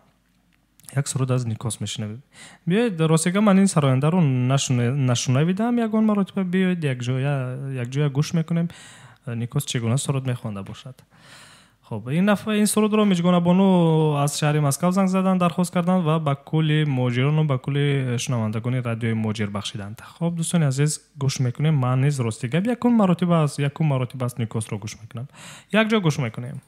як суруд аз Никос мешунавем. Биёед, ростига ман ин сарояндаро нашунавидаам ягон маротиба. Биёед, якҷоя гӯш мекунем, Никос чӣ гуна суруд мехонда бошад. Хуб, ин сурудро Миҷгона бону аз шаҳри Москав занг заданд, дархост карданд ва ба кулли муҳоҷирону ба кулли шунавандагони Радиои Муҳоҷир бахшиданд. Хуб, дӯстони азиз, гӯш мекунем. Ман низ рости гап якум маротиба аст Никосро гӯш мекунам. Якҷо гӯш мекунем.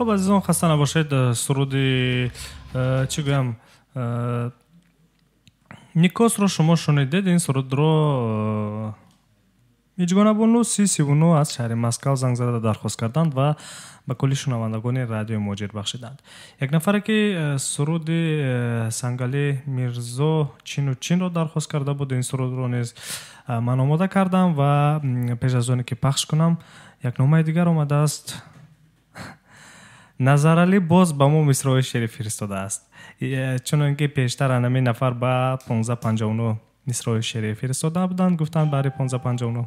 Хуб, азизон, хаста набошед. Суруди чӣ гӯям, Никосро шумо шунидед. Ин сурудро Миҷгонабону 39 аз шаҳри Москав занг зада дархост карданд ва ба кулли шунавандагони радиои Муҳоҷир бахшиданд. Як нафаре ки суруди Сангали Мирзо Чину Чинро дархост карда буд, ин сурудро низ ман омода кардам ва пеш аз оне ки пахш кунам, як номаи дигар омадааст. Назаралӣ боз ба мо мисрои шеърӣ фиристодааст. Чунон ки пештар анамин нафар ба 1559 мисрои шеърӣ фиристода буданд, гуфтанд баъри 1559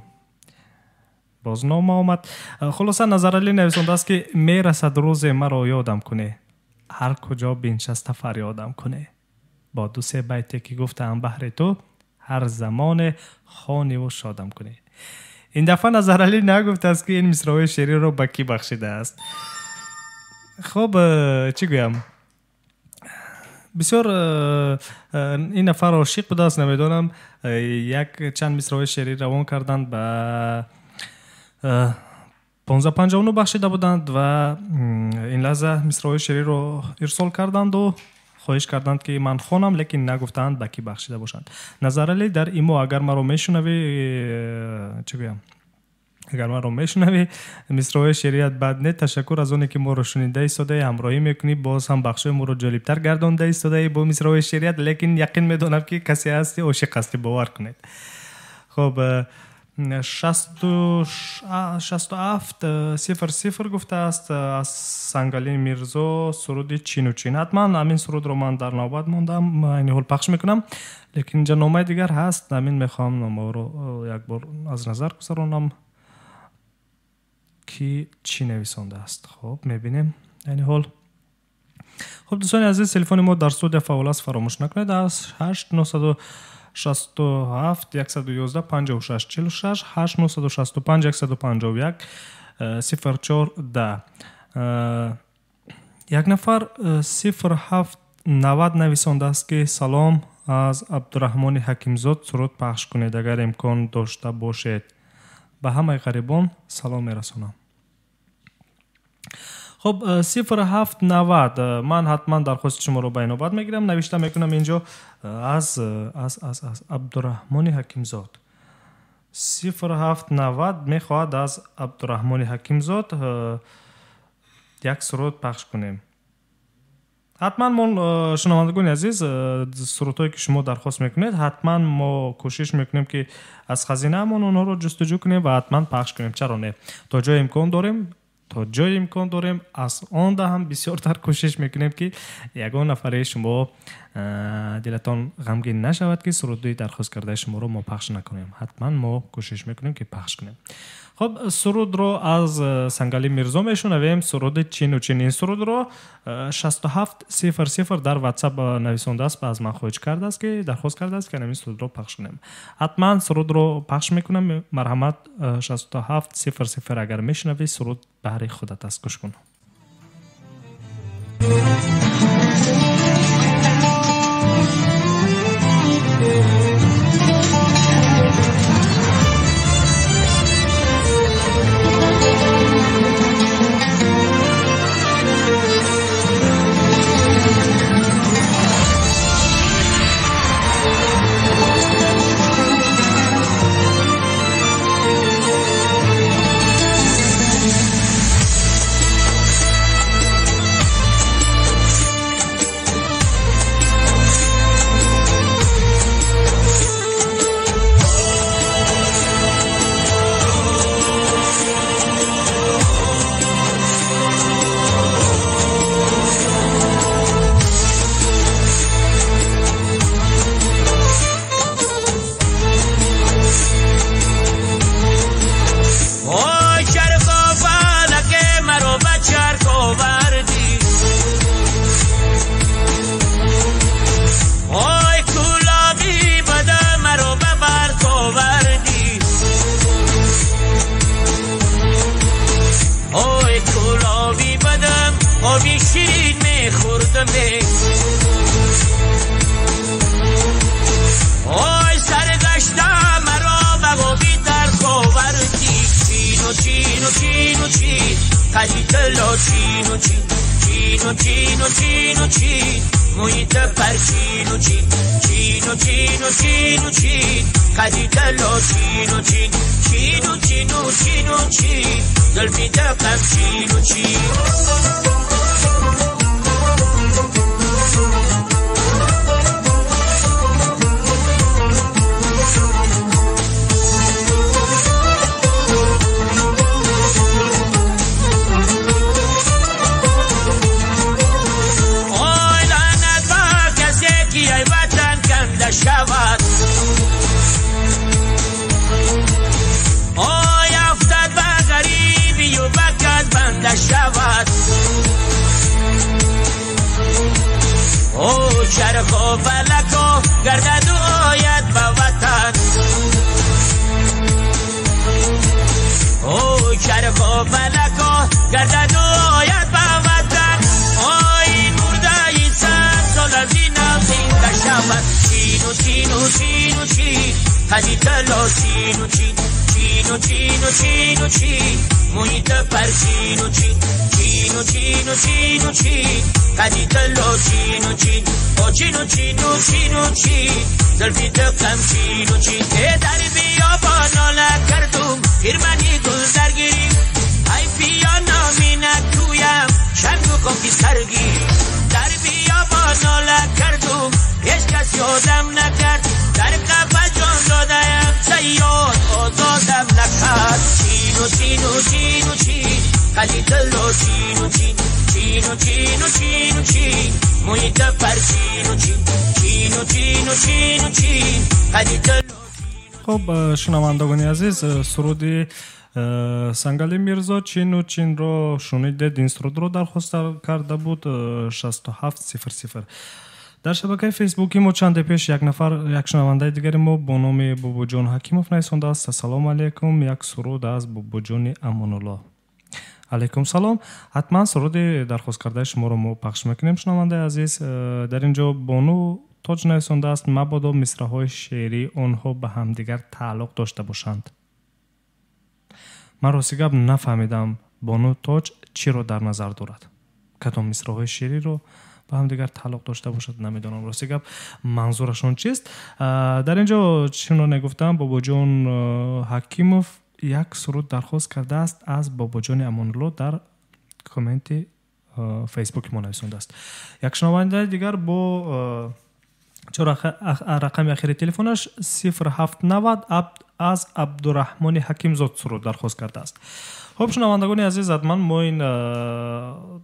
боз нома омад. Хулоса, Назаралӣ нависондааст, ки мерасад рӯзе маро ёдам кунӣ, ҳар куҷо биншаста фарёдам кунӣ, бо ду-се байте ки гуфтаам баҳри ту, ҳар замоне хониву шодам кунӣ. Ин дафъа Назаралӣ нагуфтааст, ки ин мисрои шеъриро ба кӣ бахшидааст. Хуб, чӣ гӯям, бисёр ин нафар ошиқ будааст, намедонам, як чанд мисрои шеърӣ равон карданд, ба 1559 бахшида буданд ва ин лаҳза мисрои шеъриро ирсол карданду хоҳиш карданд, ки ман хонам, лекин нагуфтаанд, ба кӣ бахшида бошанд. Назаралӣ, дар имо агар маро мешунавӣ, чӣ гӯям, агар маро мешунавӣ, мисрои шеърият бад не. Ташаккур аз оне ки моро шунида истодаӣ, ҳамроҳӣ мекунӣ, боз ҳам бахшҳои моро ҷолибтар гардонда истодаӣ бо мисрои шеърият, лекин яқин медонам, ки касе ҳасти, ошиқ ҳастӣ, бовар кунед. Хуб, 6700 гуфтааст аз Сангали Мирзо суруди Чину Чин. Ҳатман ҳамин сурудро ман дар навбат мондам, айни ҳол пахш мекунам, лекин инҷа номаи дигар ҳаст. Ҳамин мехоҳам номаро як бор аз назар гузаронам, ки чӣ нависондааст. Хуб, мебинем айни ҳол. Хуб, дӯстони азиз, телефони мо дар студия фаъол аст, фаромӯш накунед, аз 8 967 111 56 46, 8 965 151 04 10. Як нафар 07 90 нависондааст, ки салом, аз Абдураҳмони Ҳакимзод суруд пахш кунед, агар имкон дошта бошед. Ба ҳамаи ғарибон салом мерасонам. Хуб, 0790, ман ҳатман дархости шуморо ба инобат мегирам, навишта мекунам инҷо аз Абдураҳмони Ҳакимзод. 0790 мехоҳад аз Абдураҳмони Ҳакимзод як суруд пахш кунем. Ҳатман мо, шунавандагони азиз, сурудҳое ки шумо дархост мекунед, ҳатман мо кӯшиш мекунем, ки аз хазинаамон онҳоро ҷустуҷӯ кунем ва ҳатман пахш кунем. Чаро не? То ҷое имкон дорем, то ҷое имкон дорем, аз он да ҳам бисёртар кӯшиш мекунем, ки ягон нафаре шумо дилатон ғамгин нашавад, ки суруди дархост кардаи шуморо мо пахш накунем. Ҳатман мо кӯшиш мекунем, ки пахш кунем. Хуб, сурудро аз Сангали Мирзо мешунавем, суруди Чину Чин. Ин сурудро 6700 дар WhatsApp нависондааст, аз ман хоҳиш кардааст, ки дархост кардааст, ки ҳамин сурудро пахш кунем. Ҳатман сурудро пахш мекунам. Марҳамат, 6700, агар мешунавӣ, суруд баҳри худат аст, гӯш кун. مویت پرچین و چین چین و چین و چین و چین قدیت لا چین و چین چین و چین و چین و چین زلفیت قمچین و چین. شود آی افتد به غریبی و به کس بنده شود. او چرخ و فلک و گردد و آید به وطن. او چرخ و فلک و گردد و آید به وطن. آی مرده ای صد سال از این زنده شود. چین و چین و چین و چین قدیت لا چین و چین چین و چین و چین و چین مویت پرچین و چین چین و چین و چین و چین قدیت لا چین و چین او چین و چین و چین و چین زلفیت قمچین و چین. در بیابان ناله کردم خرمنی گل درگیریم ای بیا نامی نکویم شنگ کن که سرگیر. در بیابان ناله کردم هیچ کس یادم نکرد. در قفس جان دادم صیاد آزادم نکرد. چین و چین و چین و چین قدیت لا چین و چین چین و چین و چین و چین مویت پرچین و چین چین و چین و چین و چین قدیت لا. خب шунавандагони азиз, суруди Сангалӣ Мирзо Чину Чинро шунидед. Ин сурудро дархост карда буд 6700. Дар шабакаи фейсбуки мо чанде пеш як нафар, як шунавандаи дигари мо бо номи Бобоҷон Ҳакимов нависондааст: ассалому алайкум, як суруд аз Бобоҷони Амонулло. Алайкум салом. Ҳатман суруди дархосткардаи шуморо мо пахш мекунем, шунавандаи азиз. Дар ин ҷо Бону Тоҷ нависондааст: мабодо мисраҳои шеърии онҳо ба ҳамдигар тааллуқ дошта бошанд. Ман рости гап нафаҳмидам, Бону Тоҷ чиро дар назар дорад, кадом мисраҳои шеъриро ба ҳамдигар тааллуқ дошта бошад, намедонам рости гап манзурашон чист. Дар ин ҷо чуноне гуфтам, Бобоҷон Ҳакимов як суруд дархост кардааст аз Бобоҷони Амонулло, дар комменти фейсбуки мо нависондааст. Як шунавандаи дигар бо чор рақами ахири телефонаш 0790 аз Абдураҳмони Ҳакимзод суруд дархост кардааст. Хуб, шунавандагони азиз, ҳатман мо ин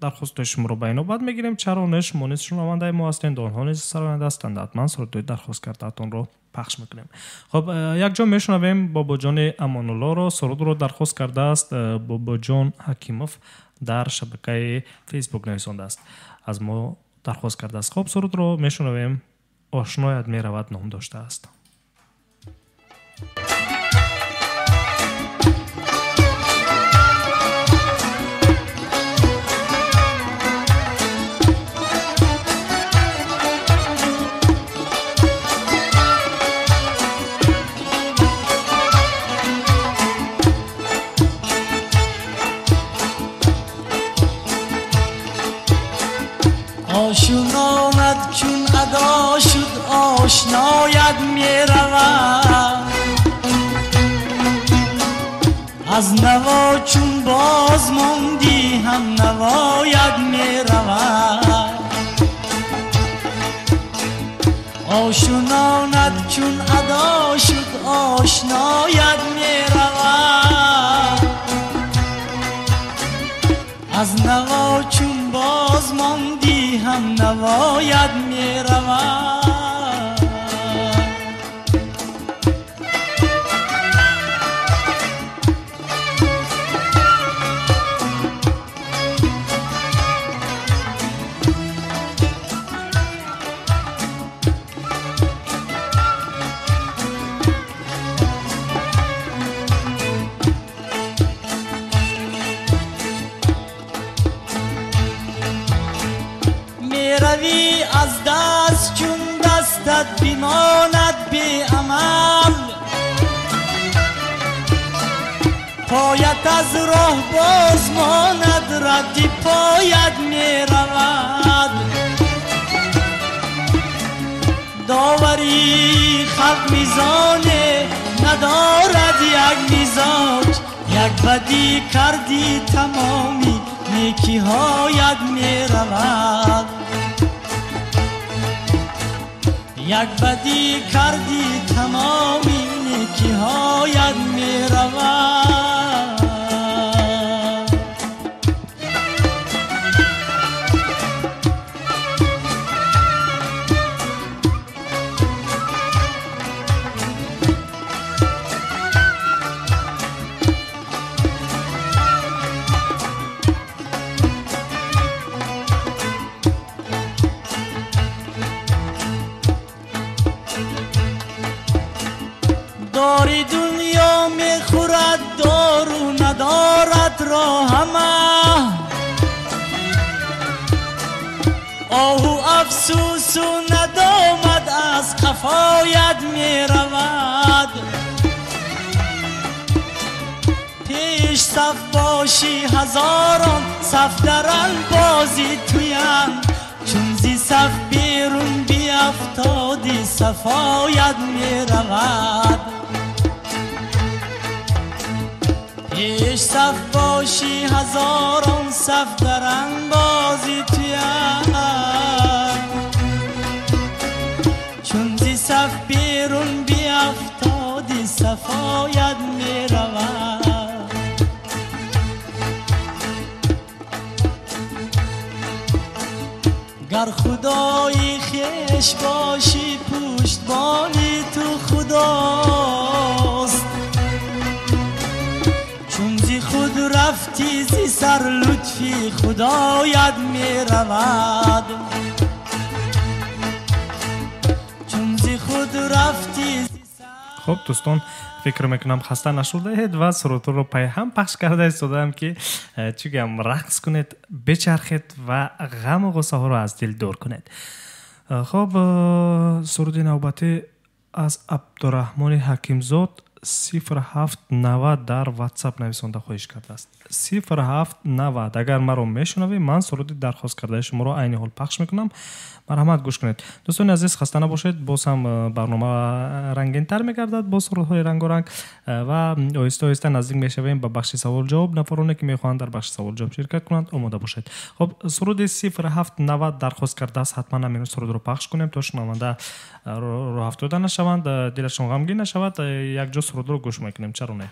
дархостҳои шуморо ба инобат мегирем. Чаро не, шумо низ шунавандаи мо ҳастед, онҳо низ сароянда ҳастанд. Ҳатман сурудҳои дархост кардаатонро пахш мекунем. Хуб, якҷо мешунавем Бобоҷони Амонуллоро. Сурудро дархост кардааст Бобоҷон Ҳакимов, дар шабакаи фейсбук нависондааст, аз мо дархост кардааст. Хуб, сурудро мешунавем, Ошноят меравад ном доштааст. آشنانت چون ادا شد آشنایت میرود، از نوا چون باز ماندی هم نوایت میرود. آشنانت چون ادا شد آشنایت میرود، از نوا چون باز ماندی هم نوایت میرود. میروی از دست چون دستت بماند بی عمل، پایت از راه باز ماند ردی پایت میرود. Довари халқ мизоне надорад як мизоҷ, як бадӣ кардӣ тамоми некиҳоят меравад. Як бадӣ кардӣ тамоми некиҳоят меравад. Дори дунё мехӯрад дору надорад роҳама, оҳу афсӯсу надомад аз қафоят меравад. Пеш саф бошӣ ҳазорон саф даранд бози туянд, чун зи саф берун биафтоди сафоят меравад. Пеш саф бошӣ ҳазорон саф даранд бози туянд, чун зи саф берун биафтоди сафоят меравад. Гар худои хеш бошӣ пуштбони ту худост, чун зи худ рафтӣ зи сар лутфи худоят меравад. Чун зи худ рафтӣ. Хуб дӯстон, фикр мекунам хаста нашудаед ва сурудҳоро пайҳам пахш карда истодаам ки чӣ гӯям, рақс кунед, бечархед ва ғаму ғуссаҳоро аз дил дур кунед. Хуб, суруди навбатӣ аз Абдураҳмони Ҳакимзод 0790 дар WhatsApp нависонда хоҳиш кардааст. 0790. Агар маро мешунавӣ, ман суруди дархост кардаи шуморо айни ҳол пахш мекунам. Марҳамат гӯш кунед. Дӯстони азиз, хаста набошед, боз ҳам барнома рангинтар мегардад бо сурудҳои рангоранг ва оҳиста оҳиста наздик мешавем ба бахши савол-ҷавоб. Нафароне ки мехоҳанд дар бахши савол-ҷавоб ширкат кунанд, омода бошед. Хуб, суруди 0790 дархост кардааст, ҳатман ҳамин сурудро пахш кунем то шунаванда роҳафтода нашаванд, дилашон ғамгин нашавад. Якҷо сурудро гӯш мекунем, чаро не?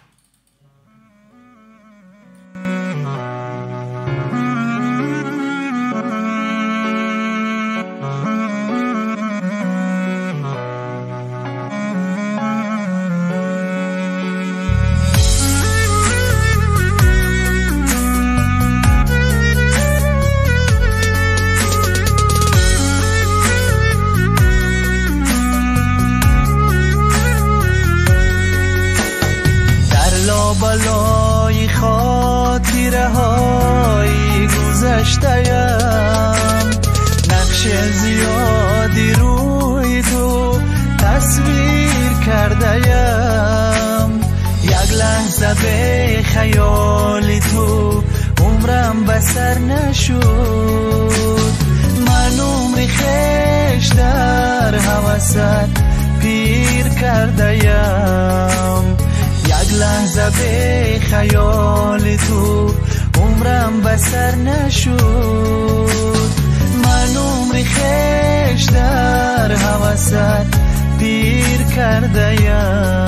بالای خاطره های گذشته‌ام، نقش زیادی روی تو تصویر کرده‌ام. یک لحظه به خیال تو عمرم به سر نشد، من عمر خویش در هوست پیر کرده‌ام. یک لحظه به خیال تو عمرم به سر نشد، من عمر خویش در هوست پیر کرده‌ام.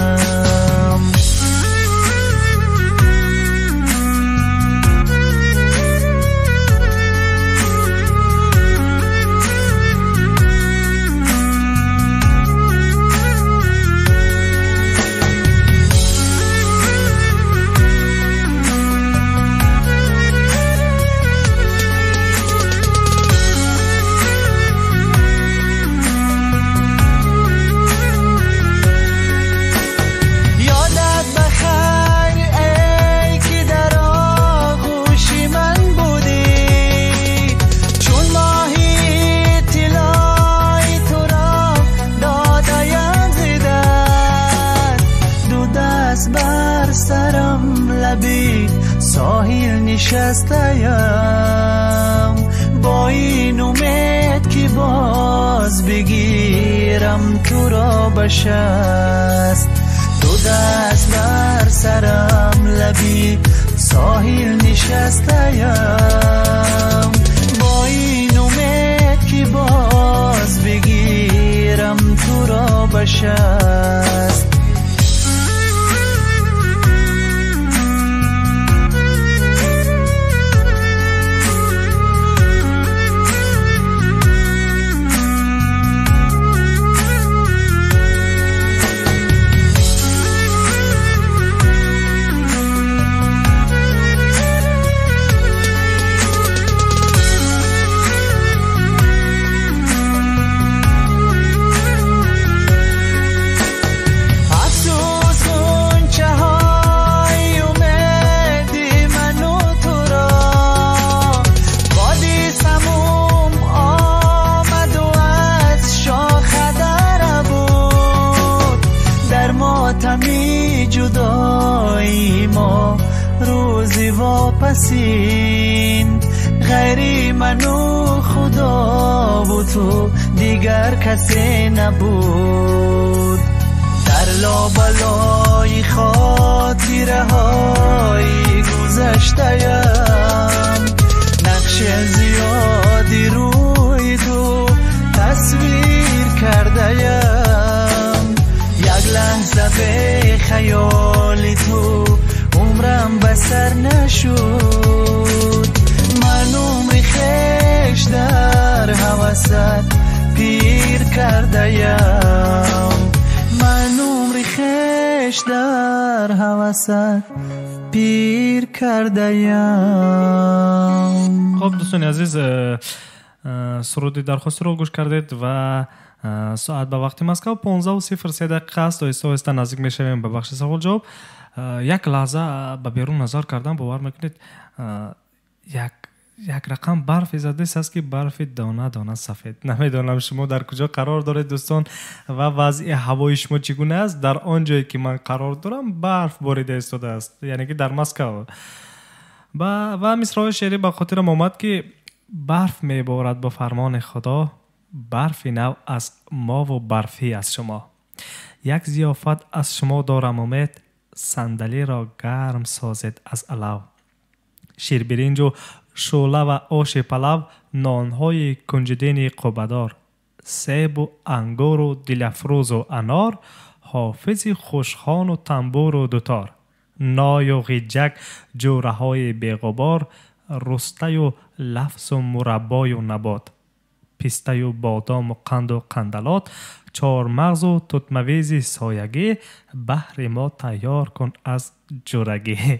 ساحل نشسته‌ام با این امید که باز بگیرمت بگیرم تو را به شست دو دست بر سرم لبی ساحل نشسته ام با این امید که باز بگیرم تو را به شست. واپسین غیری منو خدا و تو دیگر کسی نبود در لابلای خاطره های گذشته ام نقش زیادی روی تو تصویر کرده ام یک لحظه به خیال تو عمرم به سر نشد من عمر خویش در هوست پیر کرده ام من عمر خویش در هوست پیر کرده ام. خب دوستان عزیز، سرود درخواستی رو گوش کردید و ساعت به وقت مسکو 15:03 دقیقه است. آهسته آهسته نزدیک میشویم به بخش سوال جواب. یک لحظه به بیرون نظر کردم، باور میکنید یک رقم برف زده است که برف دانه دانه سفید. نمیدانم شما در کجا قرار دارید دوستان و وضع هوای شما چگونه است. در آن جایی که من قرار دارم برف باریده ایستاده است، یعنی که در مسکو. و مصرع شعری به خاطرم آمد که برف میبارد با فرمان خدا، برف نو از ما و برفی از شما. یک ضیافت از شما دارم امید، صندلی را گرم سازید از علو. شیربرنج و شعله و آش پلو، نانهای کنجدین قبه‌دار، سیب و انگور و دلافروز و انار، حافظ خوشخوان و تنبور و دوتار، نای و غیجک جوره‌های بی‌غبار، رسته و لفظ و مربای و نبات، پسته و بادام و قند و قندلات، چهارمغز و توتمویز سایگی، بهر ما تیار کن از جورگی.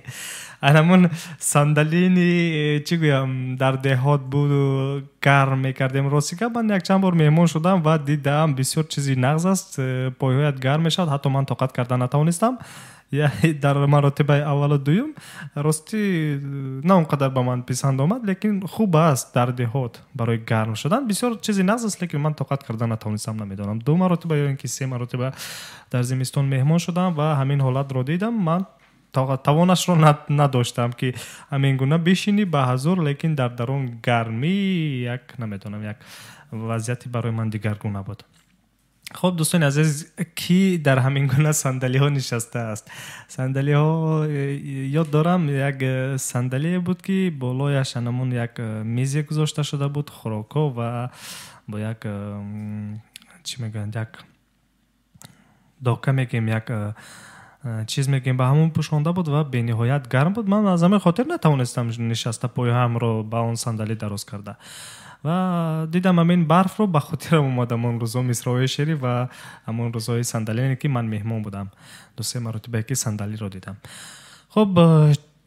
انمون صندلینی چی گویم در دهات بود و گرم میکردیم. راستی که من یک چند بار مهمان شدم و دیدم بسیار چیزی نغز است، پایهایت گرم میشد، حتی من طاقت کردن نتوانستم. در مراتب اول و دوم راستی نه اونقدر به من پسند آمد، لیکن خوب است در دهات برای گرم شدن بسیار چیزی نغز است، لیکن من طاقت کردن نتوانستم. نمیدانم دو مراتب یا اینکه سه مراتب در زمستان مهمان شدم و همین حالت رو دیدم. من توانش رو نداشتم که همین گونه بشینی به حضور، لیکن در درون گرمی یک نمیدانم یک وضعیتی برای من دیگرگونه بود. خب دوستان عزیز، کی در همین گونه صندلی ها نشسته است؟ صندلی ها یاد دارم یک صندلی بود که بالایش همون یک میز گذاشته شده بود، خوراکا و با یک چی میگن، یک داکه میگیم، یک چیز میگیم، به همون پوشانده بود و به نهایت گرم بود. من از همین خاطر نتوانستم نشسته پای هم رو به آن صندلی دراز کرده و دیدم همین برف رو به خاطرم اومدم اون روزا مصرع‌های شعری و همون روزهای صندلی که من مهمان بودم، دو سه مرتبه که صندلی رو دیدم. خب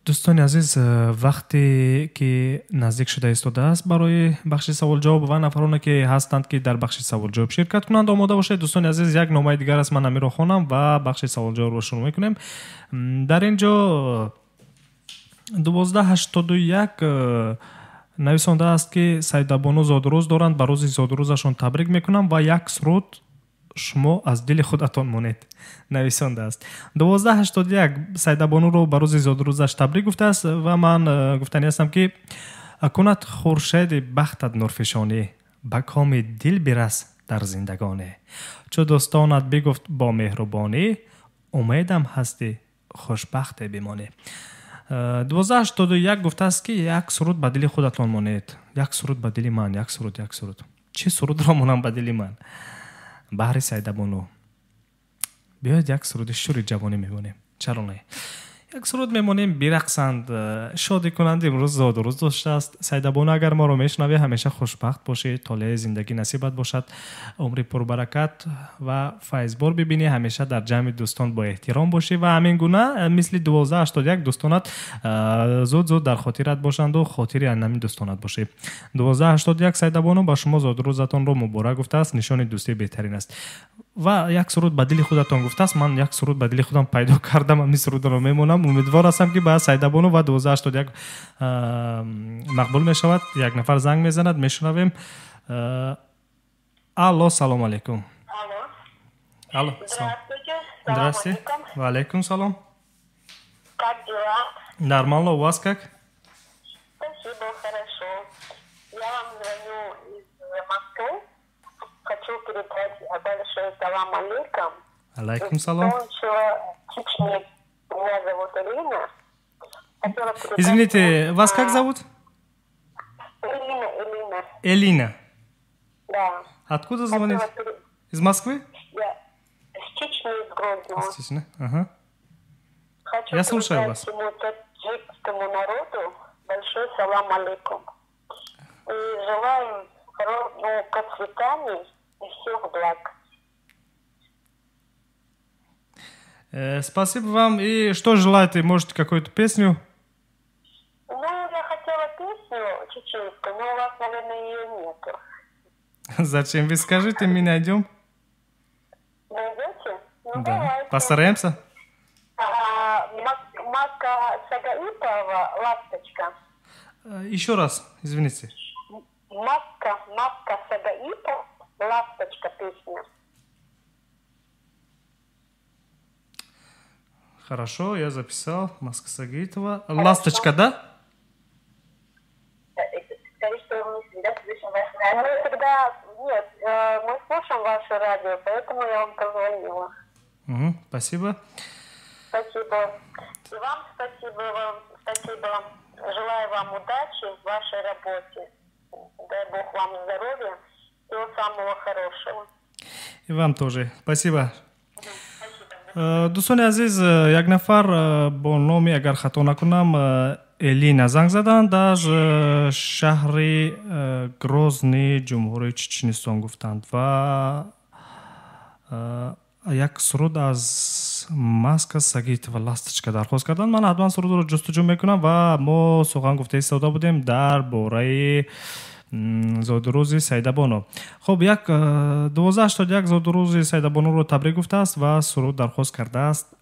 دوستان عزیز، وقتی که نزدیک شده ایستاده است برای بخش سوال جواب و نفرانی که هستند که در بخش سوال جواب شرکت کنند آماده باشید. دوستان عزیز، یک نامه دیگر است، من امیر رو خوانم و بخش سوال جواب رو شروع میکنیم. در اینجا 1281 نویسنده است که سیدابانو زادروز دارند، به روز زادروزشان تبریک میکنم و یک سرود شما از دل خودتان مانید. نویسنده است 1281 سیدابانو رو به روز زادروزش تبریک گفته است و من گفتنی هستم که کند خورشید بختت نورفشانی، به کام دل برس Дар зиндагонӣ. Чу дӯстонат бигуфт бо меҳрубонӣ, умедам ҳастӣ хушбахте бимонӣ. 1281 гуфтааст, ки як суруд ба дили худатон монед. Як суруд ба дили ман, як суруд, як суруд. Чӣ сурудро монам ба дили ман? Баҳри Сайдабону. Биёед, як суруди шури ҷавонӣ мемонем. Чаро не? Як суруд мемонем, бирақсанд, шодӣ кунанд. Имрӯз зодрӯз доштааст Сайдабону. Агар моро мешунавӣ, ҳамеша хушбахт бошӣ, толеи зиндагӣ насибат бошад, умри пурбаракат ва файзбор бибинӣ, ҳамеша дар ҷамъи дӯстон бо эҳтиром бошӣ ва ҳамин гуна мисли 1281 дӯстонат зуд зуд дар хотират бошанду хотири ҳамин дӯстонат бошӣ. 1281 Сайдабону ба шумо зодрӯзатонро муборак гуфтааст, нишони дӯстии беҳтарин аст. Ва як суруд ба дили худатон гуфтааст. Ман як суруд ба дили худам пайдо кардам, ҳамин сурудро мемонам. Умедвор ҳастам, ки ба Сайдабону ва 1281 мақбул мешавад. Як нафар занг мезанад, мешунавем. Алло, салом алейкум. Алло. Здравствуйте. Ва алейкум салом. Как дела? Нормально, у вас как? Спасибо, хорошо. Я вам звоню из Москвы. Хочу передать большой салам алейкум. Алейкум салам. Чечни. Меня зовут Элина. Хотела передать. Извините, вас как зовут? Элина, Элина. Элина. Да. Откуда звоните? Из Москвы? Я с Чечни, из Грозного. Из Чечни, ага. Хочу Я слушаю вас. Всему таджикскому народу большой салам алейкум. И желаю, ну, процветания и всех благ. Спасибо вам. И что желаете? Может, какую-то песню? Ну, я хотела песню чеченскую, но у вас, наверное, ее нету. Зачем? Вы скажите, мы найдем. Найдете? Ну, да. Давайте. Постараемся. Маска Сагаитова «Ласточка». Еще раз, извините. Маска Сагаитова «Ласточка» песня. Хорошо, я записал. Маска Сагаитова. «Ласточка», да? Скажи, что мы всегда слышим ваше радио. Мы всегда... Нет, мы слушаем ваше радио, поэтому я вам позвонила. Угу, спасибо. Спасибо. И вам спасибо, вам спасибо. Желаю вам удачи в вашей работе. Дай Бог вам здоровья. Всего самого хорошего. И вам тоже. Спасибо. Дӯстони азиз, як нафар бо номи, агар хато накунам, Элина занг заданд аз шаҳри Грозни Ҷумҳурии Чеченистон гуфтанд ва як суруд аз Маска Сагитова «Ласточка» дархост карданд. Ман ҳатман сурудро ҷустуҷӯ мекунам ва мо сухан гуфта истода будем дар бораи зодрӯзи Сайдабону. Хуб, як 1281 зодрӯзи Сайдабонуро табрик гуфтааст ва суруд дархост кардааст.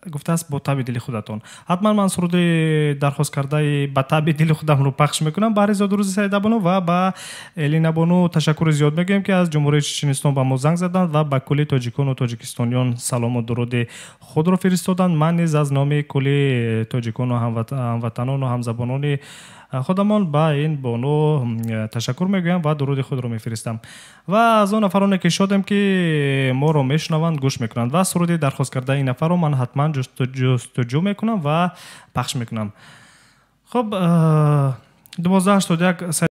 Гуфтааст бо таби дили худатон. Ҳатман ман суруди дархост кардаи ба таби дили худамро пахш мекунам баҳри зодрӯзи Сайдабону ва ба Элинабону ташаккури зиёд мегӯем, ки аз Ҷумҳурии Чеченистон ба мо занг заданд ва ба кулли тоҷикону тоҷикистониён салому дуруди худро фиристоданд. Ман низ аз номи кулли тоҷикону ҳамватанону ҳамзабонони худамон ба ин бону ташаккур мегӯям ва дуруди худро мефиристам. Ва аз он нафароне, ки шодем, ки моро мешунаванд, гӯш мекунанд ва суруди дархост кардаи ин нафарро ман ҳатман ҷустуҷӯ мекунам ва пахш мекунам. Хуб, 1281.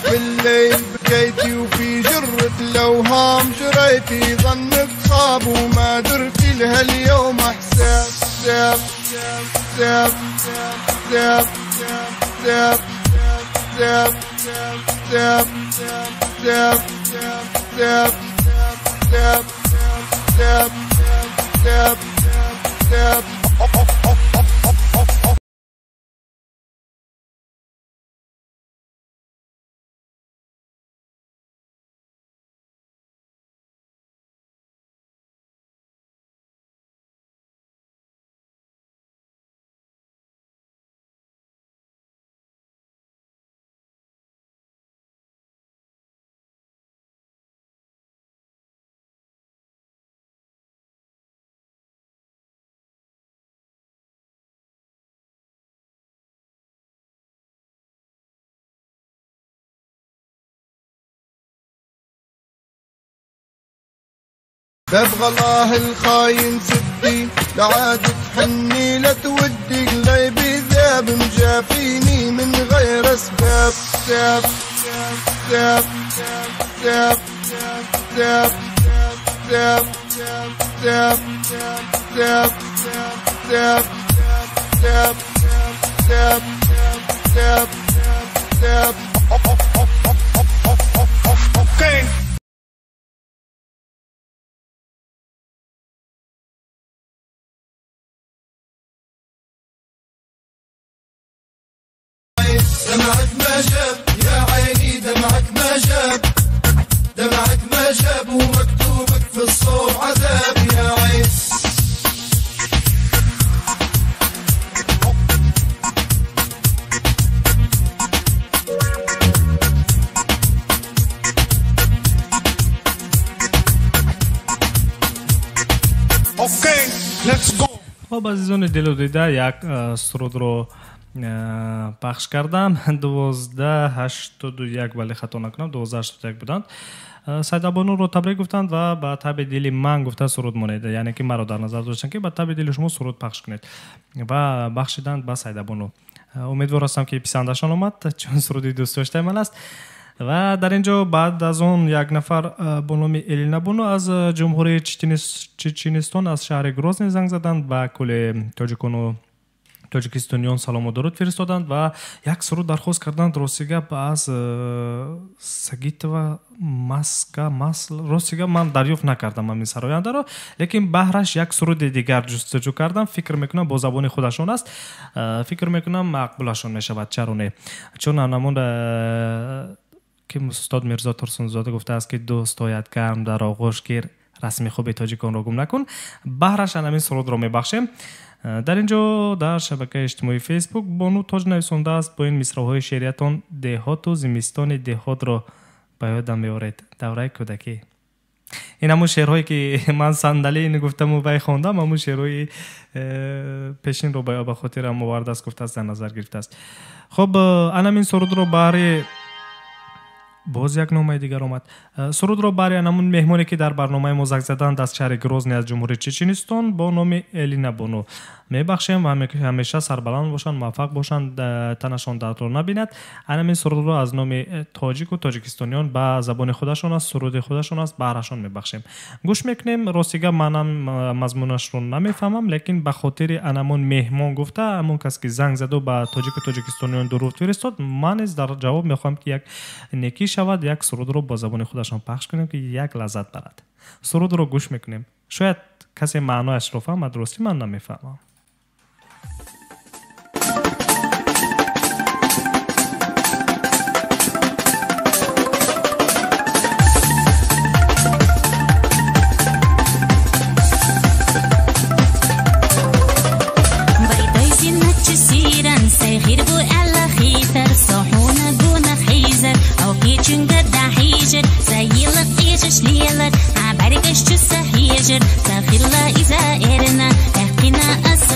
في الليل بكيتي وفي جرة الأوهام جريتي، ظنك خاب وما درتي لها اليوم حساب. ساب ساب ساب ساب ساب ساب ساب ساب ساب ساب ساب ساب. باب غلاه الخاين سدي، لا عاد تحني لا تودي، قلبي ذاب مجافيني من غير اسباب. ساب ساب ساب ساب ساب ساب ساب ساب ساب ساب ساب ساب. Okay. دمعك ما جاب يا عيني، دمعك ما جاب، دمعك ما جاب، ومكتوبك في الصوب عذاب يا عين. Okay, let's go. خب عزیزان دل دیده یک سرود رو пахш кардам. 1281, вале хато накунам, 1281 буданд. Сайдабонуро табрик гуфтанд ва ба таби дили ман гуфта суруд монед, яъне ки маро дар назар доштанд ки ба таби дили шумо суруд пахш кунед ва бахшиданд ба Сайдабону. Умедвор ҳастам ки писандашон омад, чун суруди дӯстдоштаи ман аст. Ва дар ин ҷо баъд аз он як нафар бо номи Элина Бону аз ҷумҳурии Чеченистон, аз шаҳри Грозний занг заданд, ба кулли тоҷикону тоҷикистониён салому дуруд фиристоданд ва як суруд дархост карданд. Рости гап аз Сагитова Маска Масл, рости гап ман дарёфт накардам ҳамин сарояндаро, лекин баҳраш як суруди дигар ҷустуҷӯ кардам. Фикр мекунам бо забони худашон аст, фикр мекунам мақбулашон мешавад. Чаро не? Чун ҳамон ки устод Мирзо Турсунзода гуфтааст ки дӯст ояд гарм дар оғӯш гир, расми хуби тоҷиконро гум накун, баҳраш ҳамин сурудро мебахшем. Дар ин ҷо дар шабакаи иҷтимоии Фейсбук Бону Тоҷ нависондааст: бо ин мисраҳои шеъриятон деҳоту зимистони деҳотро ба ёдам меоред, давраи кӯдакӣ. Ин ҳамун шеърҳое ки ман сандалӣ ин гуфтаму вай хондам, ҳамун шеърҳои пешинро ба хотирам овардааст, гуфтааст, дар назар гирифтааст. Хоб, анамин сурудро баҳри боз як номаи дигар омад. Сурудро баҳри анамун меҳмоне ки дар барномаи мо занг заданд аз шаҳри Грозний аз ҷумҳурии Чеченистон бо номи Элина Бону мебахшем ва ҳамеша сарбаланд бошанд, муваффақ бошанд, танашон дардро набинад. Анамин сурудро аз номи тоҷику тоҷикистониён ба забони худашон аст, суруди худашон аст, баҳрашон мебахшем. Гӯш мекунем. Рости гап манам мазмунашро намефаҳмам, лекин ба хотири анамун меҳмон гуфта, ҳамон кас ки занг заду ба тоҷику тоҷикистониён дуруд фиристод, ман низ дар ҷавоб мехоҳам ки як некӣ шавад, як сурудро бо забони худашон пахш кунем ки як лаззат барад. Сурудро гӯш мекунем. Шояд касе маънояшро фаҳмад, ростӣ ман намефаҳмам. Сахила иза эрна, яқина аса.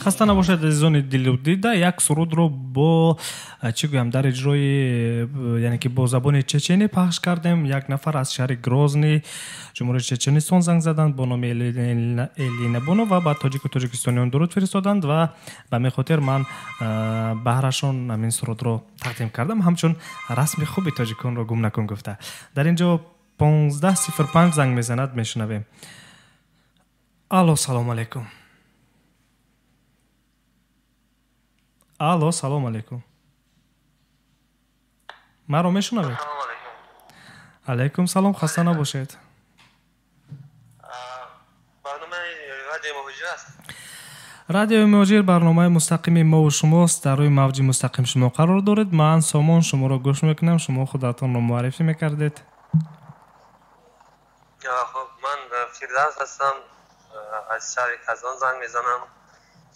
Хаста набошад, азизони дилу дида, як сурудро бо чӣ гӯям, дар иҷрои, яъне ки бо забони чеченӣ пахш кардем. Як нафар аз шаҳри Грозни Ҷумҳурии Чеченистон занг заданд бо номи Элина Боно ва ба тоҷику тоҷикистониён дуруд фиристоданд ва ба ҳамин хотир ман баҳрашон ҳамин сурудро тақдим кардам, ҳамчун расми хуби тоҷиконро гум накун гуфта. Дар ин ҷо 1505 занг мезанад, мешунавем. Алло, салому алайкум. Алло, салом алейкум. Маро мешунавед? Алейкум салом, хаста набошед. Барномаи радиои Муҳоҷир аст? Радиои Муҳоҷир барномаи мустақими мову шумост. Дар рӯи мавҷи мустақим шумо қарор доред. Ман Сомон шуморо гӯш мекунам. Шумо худатонро муаррифӣ мекардед. Хуб, ман Фирдавс ҳастам, аз шаҳри Казон занг мезанам.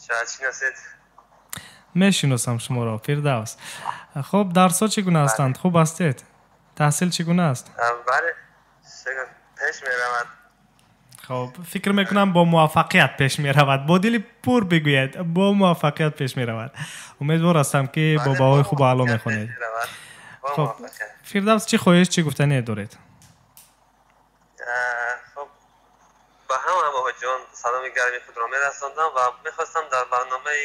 Шояд шиносед? Мешиносам шуморо, Фирдавс. Хуб, дарсҳо чӣ гуна ҳастанд? Хуб ҳастед? Таҳсил чӣ гуна аст? Бале, пеш меравад. Хуб, фикр мекунам бо муваффақият пеш меравад. Бо дили пур бигӯед, бо муваффақият пеш меравад. Умедвор ҳастам, ки бо баҳои хубу аъло мехонед. Хуб, Фирдавс, чӣ хоҳиш, чӣ гуфтание доред? Хуб, ба ҳама муҳоҷирон саломи гарми худро мерасондам ва мехостам дар барномаи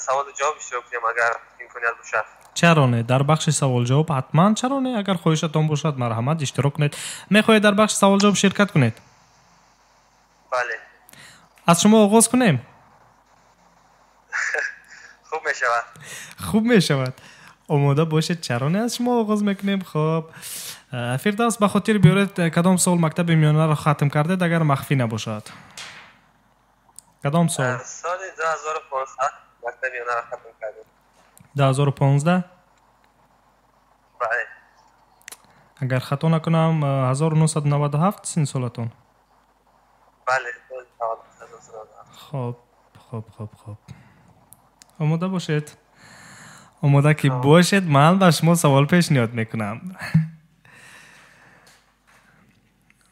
саволу ҷавоб иштирок кунем, агар имконият бошад. Чаро не? Дар бахши савол-ҷавоб ҳатман чаро не? Агар хоҳишатон бошад, марҳамат, иштирок кунед. Мехоҳед дар бахши савол-ҷавоб ширкат кунед? Бале. Аз шумо оғоз кунем? Хуб мешавад. Хуб мешавад. Омода бошед, чаро не, аз шумо оғоз мекунем. Хуб, Фирдавс, ба хотир биёред, кадом сол мактаби миёнаро хатм кардед, агар махфӣ набошад? Кадом сол? Соли 2015 мактаби миёнаро хатм кардем. 2015? Бале. Агар хато накунам, 1997 син солатон? Бале. Хуб, хуб, хуб, хуб. Омода бошед. Омода ки бошед, ман ба шумо савол пешниҳод мекунам.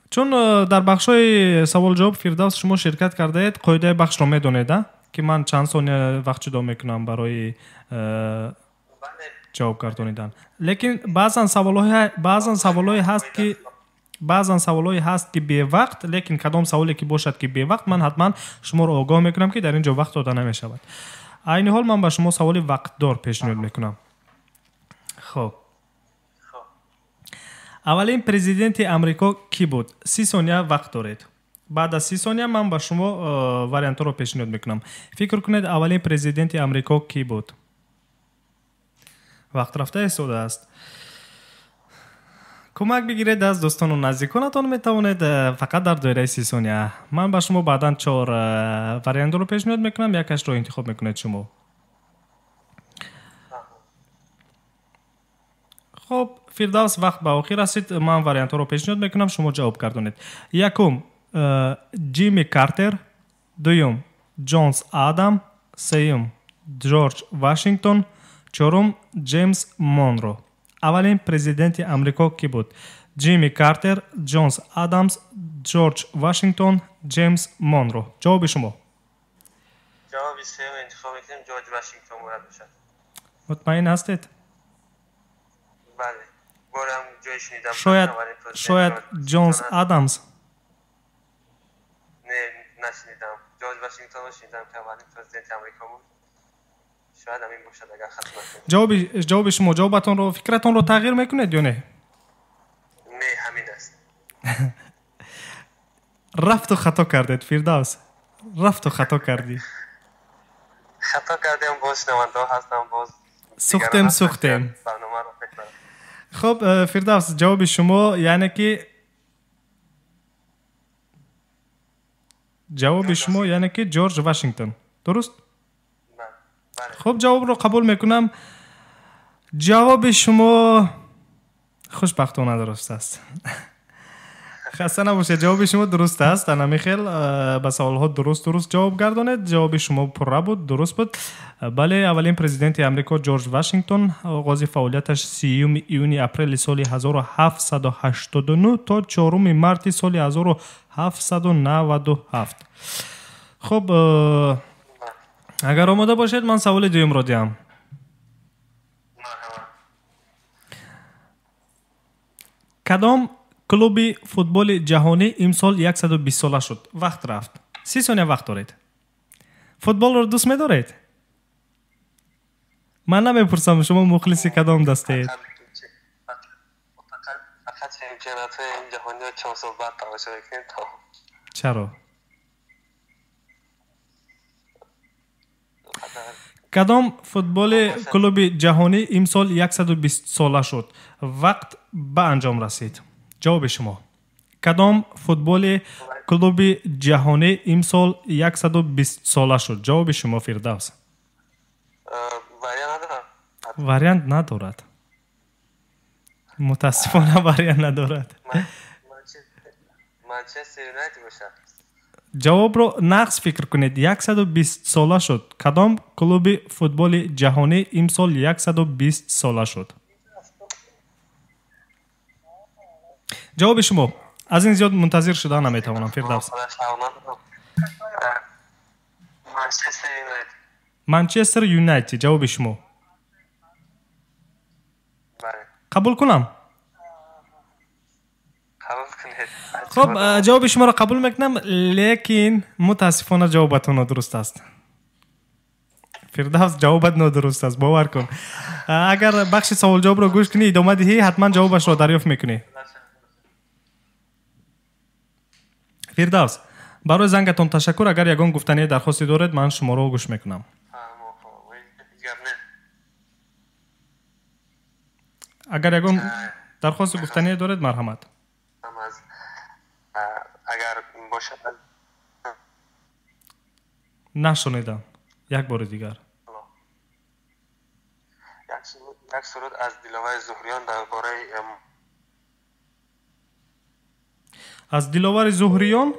Чун дар бахшҳои савол-ҷавоб, Фирдавс, шумо ширкат кардаед, қоидаи бахшро медонед, а? Ки ман чанд сония вақт ҷудо мекунам барои ҷавоб гардонидан. Лекин баъзан саволҳое ҳаст ки бевақт, лекин кадом саволе ки бошад ки бевақт, ман ҳатман шуморо огоҳ мекунам, ки дар ин ҷо вақт дода намешавад. Айни ҳол ман ба шумо саволи вақтдор пешниҳод мекунам. Хуб, аввалин президенти Амрико кӣ буд? 30 сония вақт доред. Баъд аз 30 сония ман ба шумо вариантҳоро пешниҳод мекунам. Фикр кунед, аввалин президенти Амрико кӣ буд? Вақт рафта истодааст. Кӯмак бигиред аз дӯстону наздиконатон, метавонед, фақат дар доираи 30 сония. Ман ба шумо баъдан чор вариантро пешниҳод мекунам, якашро интихоб мекунед шумо. Хуб, Фирдавс, вақт ба охир расид. Ман вариантҳоро пешниҳод мекунам, шумо ҷавоб гардонед. Якум, Ҷимми Картер, дуюм, Ҷонс Адам, сеюм, Ҷорҷ Вашингтон, чорум, Ҷеймс Монро. Аввалин президенти Амрико кӣ буд? Ҷимми Картер, Ҷонс Адамс, Ҷорҷ Вашингтон, Ҷеймс Монро. Ҷавоби шумо? Ҷавоби сеюм интихоб мекунем, Ҷорҷ Вашингтон бояд бошад. Мутмаин ҳастед? Бале. Борам ҷой шунидам. Шояд Ҷонс Адамс? Не, нашунидам. Ҷорҷ Вашингтонро шунидам, ки аввалин президенти Амрико буд. Шояд ҳамин бошад, агар хато накунам. Ҷавоби шумо, ҷавобатонро, фикратонро тағйир мекунед ё не? Не, ҳамин аст. Рафту хато кардед, Фирдавс. Рафту хато кардӣ. Хато кардем, боз шунавандаҳо ҳастам, боз сӯхтем, сӯхтем. Хуб, Фирдавс, ҷавоби шумо, яъне ки ҷавоби шумо, яъне ки Ҷорҷ Вашингтон. Дуруст? Хуб, ҷавобро қабул мекунам. Ҷавоби шумо хушбахтона дуруст аст. Хаста набошед, ҷавоби шумо дуруст аст. Ана михел ба саволҳо дуруст ҷавоб гардонед. Ҷавоби шумо пурра буд, дуруст буд. Бале, аввалин президенти Амрико Ҷорҷ Вашингтон оғози фаъолияташ 30 июни апрели соли 1789 то 4 марти соли 1797. Хуб, агар омода бошед, ман саволи дуюмро диҳам. Кадом клуби футболи ҷаҳонӣ имсол 120 сола шуд? Вақт рафт. 30 сония вақт доред. Футболро дӯст медоред? Ман намепурсам, шумо мухлиси кадом дастаед? Фақат чемпионатҳои ҷаҳониро 4 сол баъд тамошо мекунем. Чаро? Кадом футболи клуби ҷаҳонӣ имсол 120 сола шуд? Вақт ба анҷом расид. Ҷавоби шумо. Кадом футболи клуби ҷаҳонӣ имсол 120 сола шуд? Ҷавоби шумо, Фирдавс. Вариант надорад. Мутаассифона вариант надорад. Манчестер Юнайтед бошад. Ҷавобро нақс фикр кунед. 120 сола шуд. Кадом клуби футболи ҷаҳонӣ имсол 120 сола шуд? Ҷавоби шумо. Аз ин зиёд мунтазир шуда наметавонам, Фирдавс. Манчестер Юнайтед. Ҷавоби шумо. Қабул кунам? Хуб, ҷавоби шуморо қабул мекунам, лекин мутаассифона ҷавобатон нодуруст аст. Фирдавс, ҷавобат нодуруст аст, бовар кун. Агар бахши саволҷавобро гӯш кунӣ, идома диҳӣ, ҳатман ҷавобашро дарёфт мекунӣ. Фирдавс, барои зангатон ташаккур. Агар ягон гуфтание дархосте доред, ман шуморо гӯш мекунам. Агар ягон дархосту гуфтание доред, марҳамат. Агар бошад. Нашунидам. Як бори дигар. Як суруд аз Диловари Зуҳриён дар бораи аз Диловари Зуҳриён?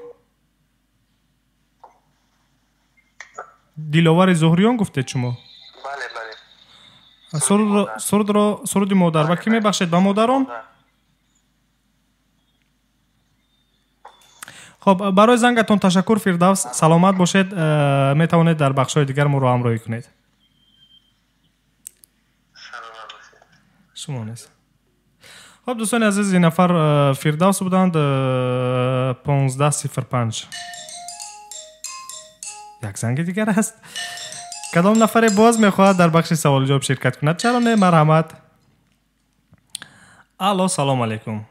Диловари Зуҳриён гуфтед шумо? Бале, бале. Сурудро, суруди модар ба кӣ мебахшед? Ба модарон? Хуб, барои зангатон ташаккур, Фирдавс. Саломат бошед. Метавонед дар бахшҳои дигар моро ҳамроҳӣ кунед. Шумо нест. Хуб, дӯстони азиз, ин нафар Фирдавс буданд. 1505. Як занги дигар аст. Кадом нафаре боз мехоҳад дар бахши саволҷавоб ширкат кунад? Чаро не? Марҳамат. Алло, салом алейкум.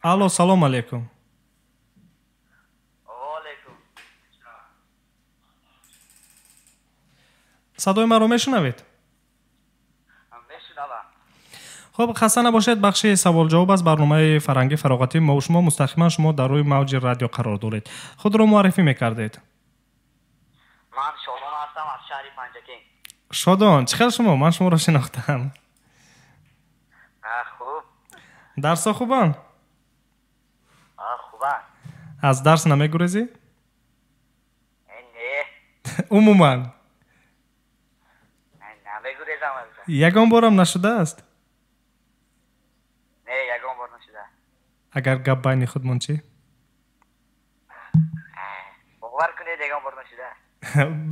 Алло, салом алейкум. Садои маро мешунавед? Хуб, хаста набошед, бахши саволҷавоб аст барномаи фарҳангӣ фароғатӣ. Мо шумо мустақиман шумо дар рӯи мавҷи радио қарор доред. Худро муаррифӣ мекардед. Ман Шодон ҳастам аз шаҳри Панҷакент. Шодон, чӣ хел шумо? Ман шуморо шинохтам. Хуб. Дарсҳо хубанд? Хубанд. Аз дарс намегурезӣ? Не. Умуман? Намегурезам. Ягон борам нашудааст? Не, ягон бор нашуда. Агар гап байни худмон чӣ? Бовар кунед, ягон бор нашуда.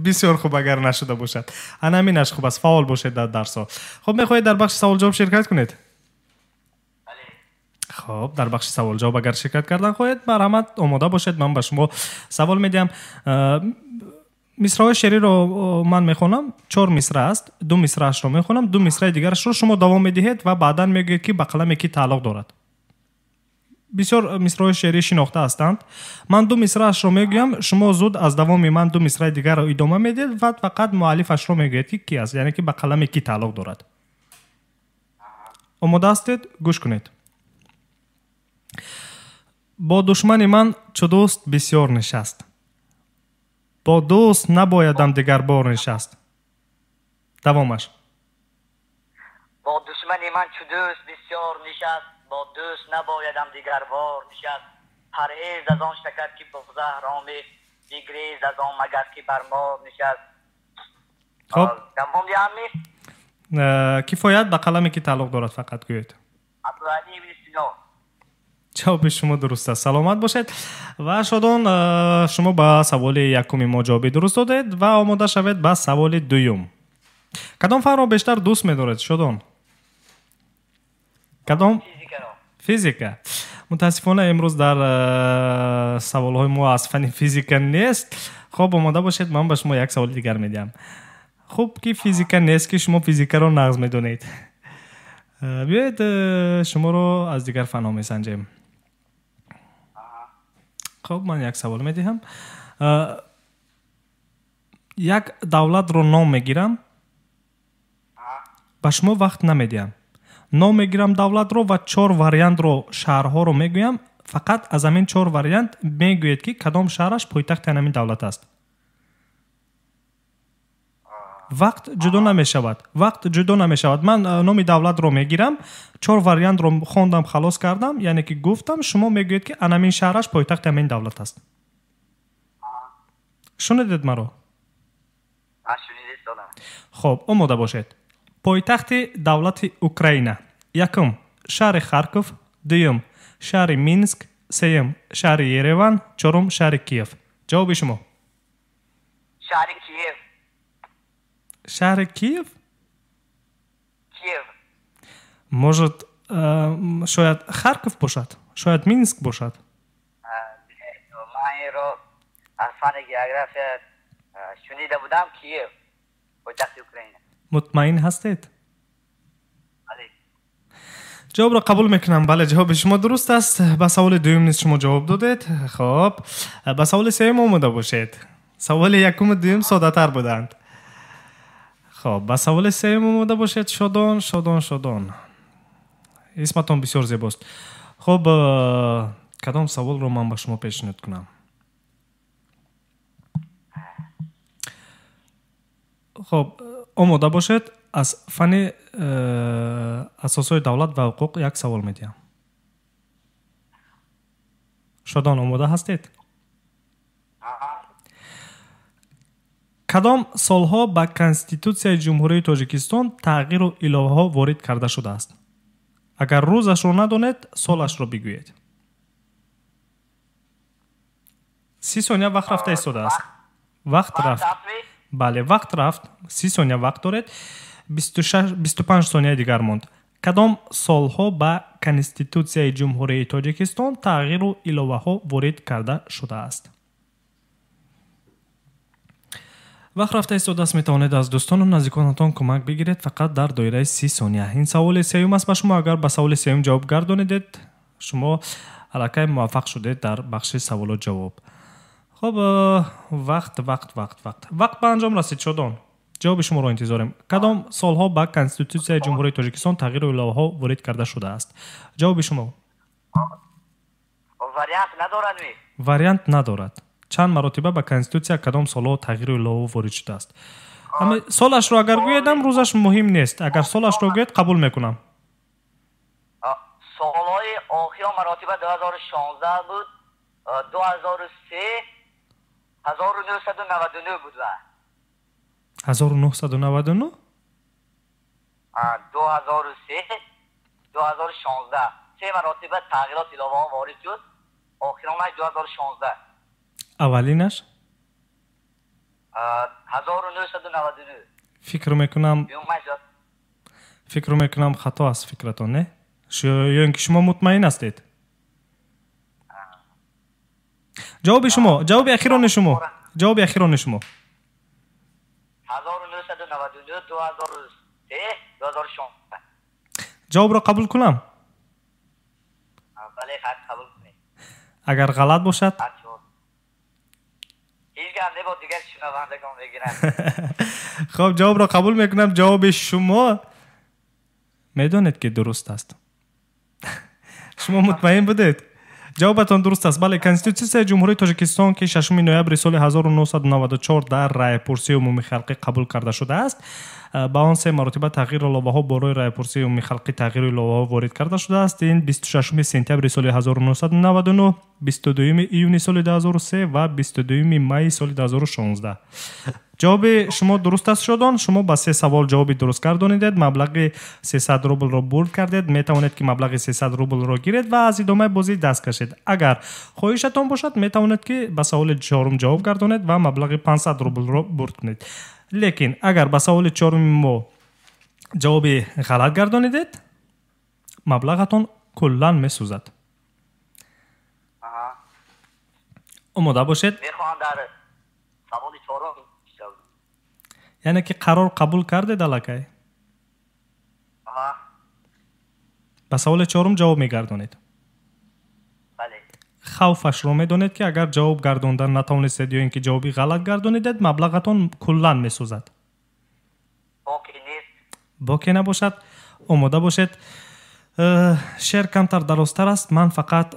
Бисёр хуб, агар нашуда бошад. Ана ҳаминаш хуб аст, фаъол бошед дар дарсҳо. Хуб, мехоҳед дар бахши саволҷавоб ширкат кунед? Хуб, дар бахши саволҷавоб агар ширкат кардан хоҳед, марҳамат, омода бошед, ман ба шумо савол медиҳам. Мисраҳои шеъриро ман мехонам, чор мисра аст, ду мисраашро мехонам, ду мисраи дигарашро шумо давом медиҳед ва баъдан мегӯед, ки ба қаламе кӣ тааллуқ дорад. Бисёр мисраҳои шеърӣ шинохта ҳастанд. Ман ду мисраашро мегӯям, шумо зуд аз давоми ман ду мисраи дигарро идома медиҳед ва фақат муаллифашро мегӯед, ки кӣ аст, яъне ки ба қаламе кӣ тааллуқ дорад. Омода ҳастед? Гӯш кунед. Бо душмани ман чу дӯст бисёр нишаст, бо дӯст набоядам дигарбор нишаст. Давомаш. Бо душмани ман чу дӯст бисёр нишаст, бо дӯст набоядам дигарбор нишаст. Парҳез аз он шакар, ки бо заҳр омехт, бигрез аз он магас, ки бар мор нишаст. Хоб, давом диҳам? Кифоят. Ба қаламе ки тааллуқ дорад, фақат гӯед. Абдуали ибни Сино. Ҷавоби шумо дуруст аст, саломат бошед. Ва Шодон, шумо ба саволи якуми мо ҷавоби дуруст додед ва омода шавед ба саволи дуюм. Кадом фанро бештар дӯст медоред, Шодон? Кадом? Физика. Мутаассифона, имрӯз дар саволҳои мо аз фани физика нест. Хоб, омода бошед, ман ба шумо як саволи дигар медиҳам. Хуб, ки физика нест, ки шумо физикаро нағз медонед. Биёед, шуморо аз дигар фанҳо месанҷем. Хоб, ман як савол медиҳам. Як давлатро ном мегирам, ба шумо вақт намедиҳам. Ном мегирам давлатро ва чор вариантро, шаҳрҳоро мегӯям. Фақат аз ҳамин чор вариант мегӯед, ки кадом шаҳраш пойтахти ҳамин давлат аст. Вақт ҷудо намешавад, вақт ҷудо намешавад. Ман номи давлатро мегирам, чор вариантро хондам, халос кардам, яъне ки гуфтам, шумо мегӯед, ки анамин шаҳраш пойтахти ҳамин давлат аст. Шунидед маро? Хоб, омода бошед. Пойтахти давлати Украина: якум, шаҳри Харков, дуюм, шаҳри Минск, сеюм, шаҳри Ереван, чорум, шаҳри Киев. Ҷавоби шумо? Шаҳри Киев. Шаҳри Киев? Киев. Может, шояд Харков бошад, шояд Минск бошад? Ман инро аз фани география шунида будам. Киев пойтахти Украина. Мутмаин ҳастед? Ҷавобро қабул мекунам. Бале, ҷавоби шумо дуруст аст. Ба саволи дуюм низ шумо ҷавоб додед. Хоб, ба саволи сеюм омода бошед. Саволи якуму дуюм соддатар буданд. Хоб, ба саволи сеюм омода бошед. Шодон, Шодон, Шодон, исматон бисёр зебост. Хоб, кадом саволро ман ба шумо пешниҳод кунам? Хоб, омода бошед. Аз фани асосҳои давлат ва ҳуқуқ як савол медиҳам. Шодон, омода ҳастед? Кадом солҳо ба Конститутсияи Ҷумҳурии Тоҷикистон тағйиру иловаҳо ворид карда шудааст? Агар рӯзашро надонед, солашро бигӯед. 30 сония вақт рафта истодааст. Вақт рафт, бале, вақт рафт. 30 сония вақт доред, 25 сонияи дигар монд. Кадом солҳо ба Конститутсияи Ҷумҳурии Тоҷикистон тағйиру иловаҳо ворид карда шудааст? Вақт рафта истодааст. Метавонед аз дӯстону наздиконатон кӯмак бигиред, фақат дар доираи 30 сония. Ин саволи сеюм аст ба шумо. Агар ба саволи сеюм ҷавоб гардонидед, шумо аллакай муваффақ шудед дар бахши саволу ҷавоб. Хоб, вақт, вақт, вақт, вақт, вақт ба анҷом расид. Шодон, ҷавоби шуморо интизорем. Кадом солҳо ба Конститутсияи Ҷумҳурии Тоҷикистон тағйиру иловаҳо ворид карда шудааст? Ҷавоби шумо? Вариант надорад? Вариант надорад. Чанд маротиба ба Конститутсия, кадом солҳо тағйиру иловаҳо ворид шудааст? Солашро агар гӯедам, рӯзаш муҳим нест. Агар солашро гӯед, қабул мекунам. Солҳои охиро маротиба 2016 буд, 2003, 1999 буд ва 1999? 2003, 2016, се маротиба тағйирот иловаҳо ворид шуд. Охиронаш 2016. Аввалинаш? 1999. Фикр мекунам, фикр мекунам, хато аст фикратон, не? Ё ин ки шумо мутмаин ҳастед? Ҷавоби шумо, ҷавоби ахирони шумо, ҷавоби ахирони шумо? 1999, 2003, 2016. Ҷавобро қабул кунам? Бале, қабул кунед. Агар ғалат бошад? Ҳеҷ гап не, бо дигар шунавандагон мегиранд. Хуб, ҷавобро қабул мекунам. Ҷавоби шумо медонед ки дуруст аст. Шумо мутмаин будед? Ҷавобатон дуруст аст. Бале, Конститутсияи Ҷумҳурии Тоҷикистон, ки 6 ноябри соли 1994 дар раъйпурсии умумихалқӣ қабул карда шудааст, ба он се маротиба тағйиру иловаҳо барои раъйпурсии умумихалқӣ тағйиру иловаҳо ворид карда шудааст. Ин 26 сентябри соли 1999, 22 июни соли 2003 ва 22 майи соли 2016. Ҷавоби шумо дуруст аст, Шодон. Шумо ба се савол ҷавоби дуруст гардонидед, маблағи 300 рублро бурд кардед. Метавонед ки маблағи 300 рублро гиред ва аз идомаи бозӣ даст кашед. Агар хоҳишатон бошад, метавонед ки ба саволи чорум ҷавоб гардонед ва маблағи 500 рублро бурд кунед. Лекин агар ба саволи чоруми мо ҷавоби ғалат гардонидед, маблағатон куллан месӯзад. Омода бошед. Мехоҳам дар саволи чорум. Яъне ки қарор қабул кардед аллакай? Ба саволи чорум ҷавоб мегардонед? Бале. Хавфашро медонед ки агар ҷавоб гардондан натавонистед ё ин ки ҷавоби ғалат гардонидед, маблағатон куллан месӯзад. Боке нест. Боке набошад. Омода бошед. Шеър камтар дарозтар аст. Ман фақат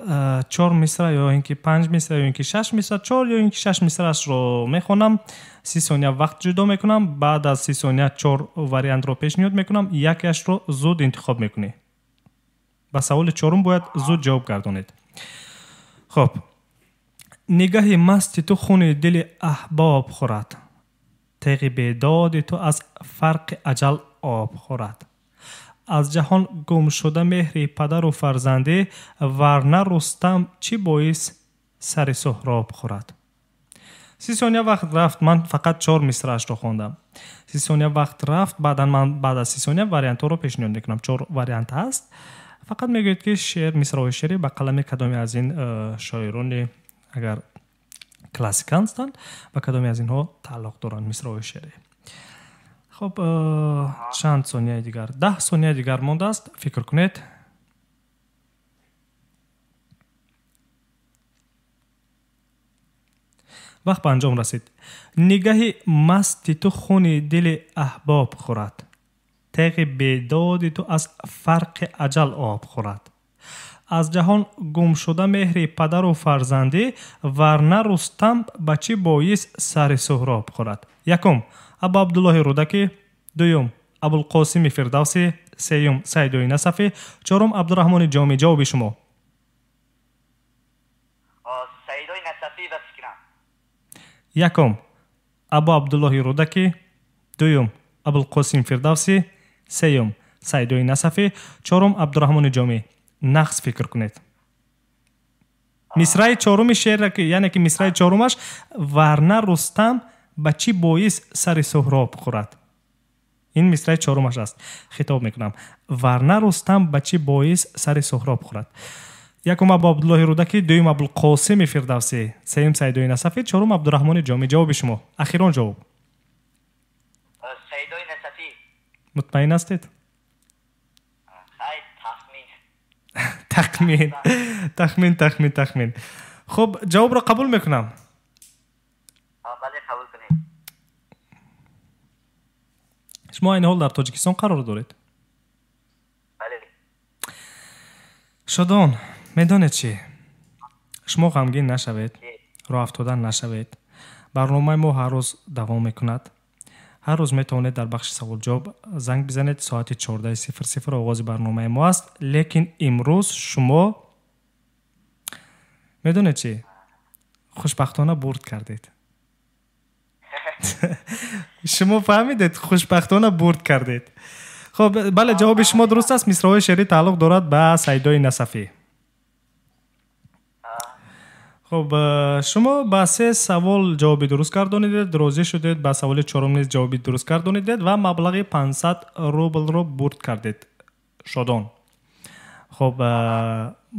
4 мисра ё ин ки 5 мисра ё ин ки 6 мисра, 4 ё ин ки 6 мисраашро мехонам. 30 сония вақт ҷудо мекунам. Баъд аз 30 сония 4 вариантро пешниҳод мекунам. Якеашро зуд интихоб мекунӣ. Ба саволи чорум бояд зуд ҷавоб гардонед. Хуб, нигаҳи масти ту хуни дили аҳбоб хӯрад, теғи бедоди ту аз фарқи аҷал об хӯрад. Аз ҷаҳон гум шуда меҳри падару фарзандӣ, варна Рустам чӣ боис сари Суҳроб хӯрад. 30 сония вақт рафт, ман фақат 4 мисраашро хондам. 30 сония вақт рафт, баъдан ман баъд аз 30 сония вариантҳоро пешниҳод мекунам. 4 вариант ҳаст. Фақат мегӯед ки шеър, мисраҳои шеърӣ ба қалами кадоме аз ин шоирони агар классика ҳастанд, ба кадоме аз инҳо тааллуқ доранд мисраҳои шеърӣ. Хуб, чанд сонияи дигар, 10 сонияи дигар мондааст. Фикр кунед. Вақт ба анҷом расид. Нигаҳи масти ту хуни дили аҳбоб хӯрад, теғи бедоди ту аз фарқи аҷал об хӯрад. Аз ҷаҳон гум шуда меҳри падару фарзандӣ, варна Рустам ба чӣ боис сари Суҳроб хӯрад. Якум, Абу Абдуллоҳи Рӯдакӣ, дуюм, Абулқосими Фирдавсӣ, сеюм, Сайдои Насафӣ, чорум, Абдураҳмони Ҷомӣ. Ҷавоби шумо? Сайдои Насафӣ ба фикрам. Якум, Абу Абдуллоҳи Рӯдакӣ, дуюм, Абулқосим Фирдавсӣ, сеюм, Сайдои Насафӣ, чорум, Абдураҳмони Ҷомӣ. Нақс фикр кунед. Мисраи чоруми шеър, яъне ки мисраи чорумаш варна Рустам ба чӣ боис сари Суҳроб хӯрад. Ин мисраи чорумаш аст. Хитоб мекунам. Варна Рустам ба чӣ боис сари Суҳроб хӯрад. Якум, Абу Абдуллоҳи Рӯдакӣ, дуюм, Абулқосими Фирдавсӣ, сеюм, Сайдои Насафӣ, чорум, Абдураҳмони Ҷомӣ. Ҷавоби шумо? Ахирон ҷавоб. Сайдои Насафӣ. Мутмаин ҳастед? Хай, тахмин. Тахмин. Тахмин, тахмин, тахмин. Хуб, ҷавобро қабул мекунам. Бале, қабул кунед. Шумо айни ҳол дар Тоҷикистон қарор доред? Бале. Шодон, медонед чӣ? Шумо ғамгин нашавед, роҳафтода нашавед. Барномаи мо ҳар рӯз давом мекунад. Ҳар рӯз метавонед дар бахши саволҷавоб занг бизанед. Соати 14:00 оғози барномаи мо аст. Лекин имрӯз шумо медонед чӣ? Хушбахтона бурд кардед. Шумо фаҳмидед, хушбахтона бурд кардед. Хуб, бале, ҷавоби шумо дуруст аст. Мисраҳои шеърӣ тааллуқ дорад ба Сайдои Насафӣ. Хуб, шумо ба се савол ҷавоби дуруст гардонидед, розӣ шудед, ба саволи чорум низ ҷавоби дуруст гардонидед ва маблағи 500 рублро бурд кардед. Шодон. Хуб,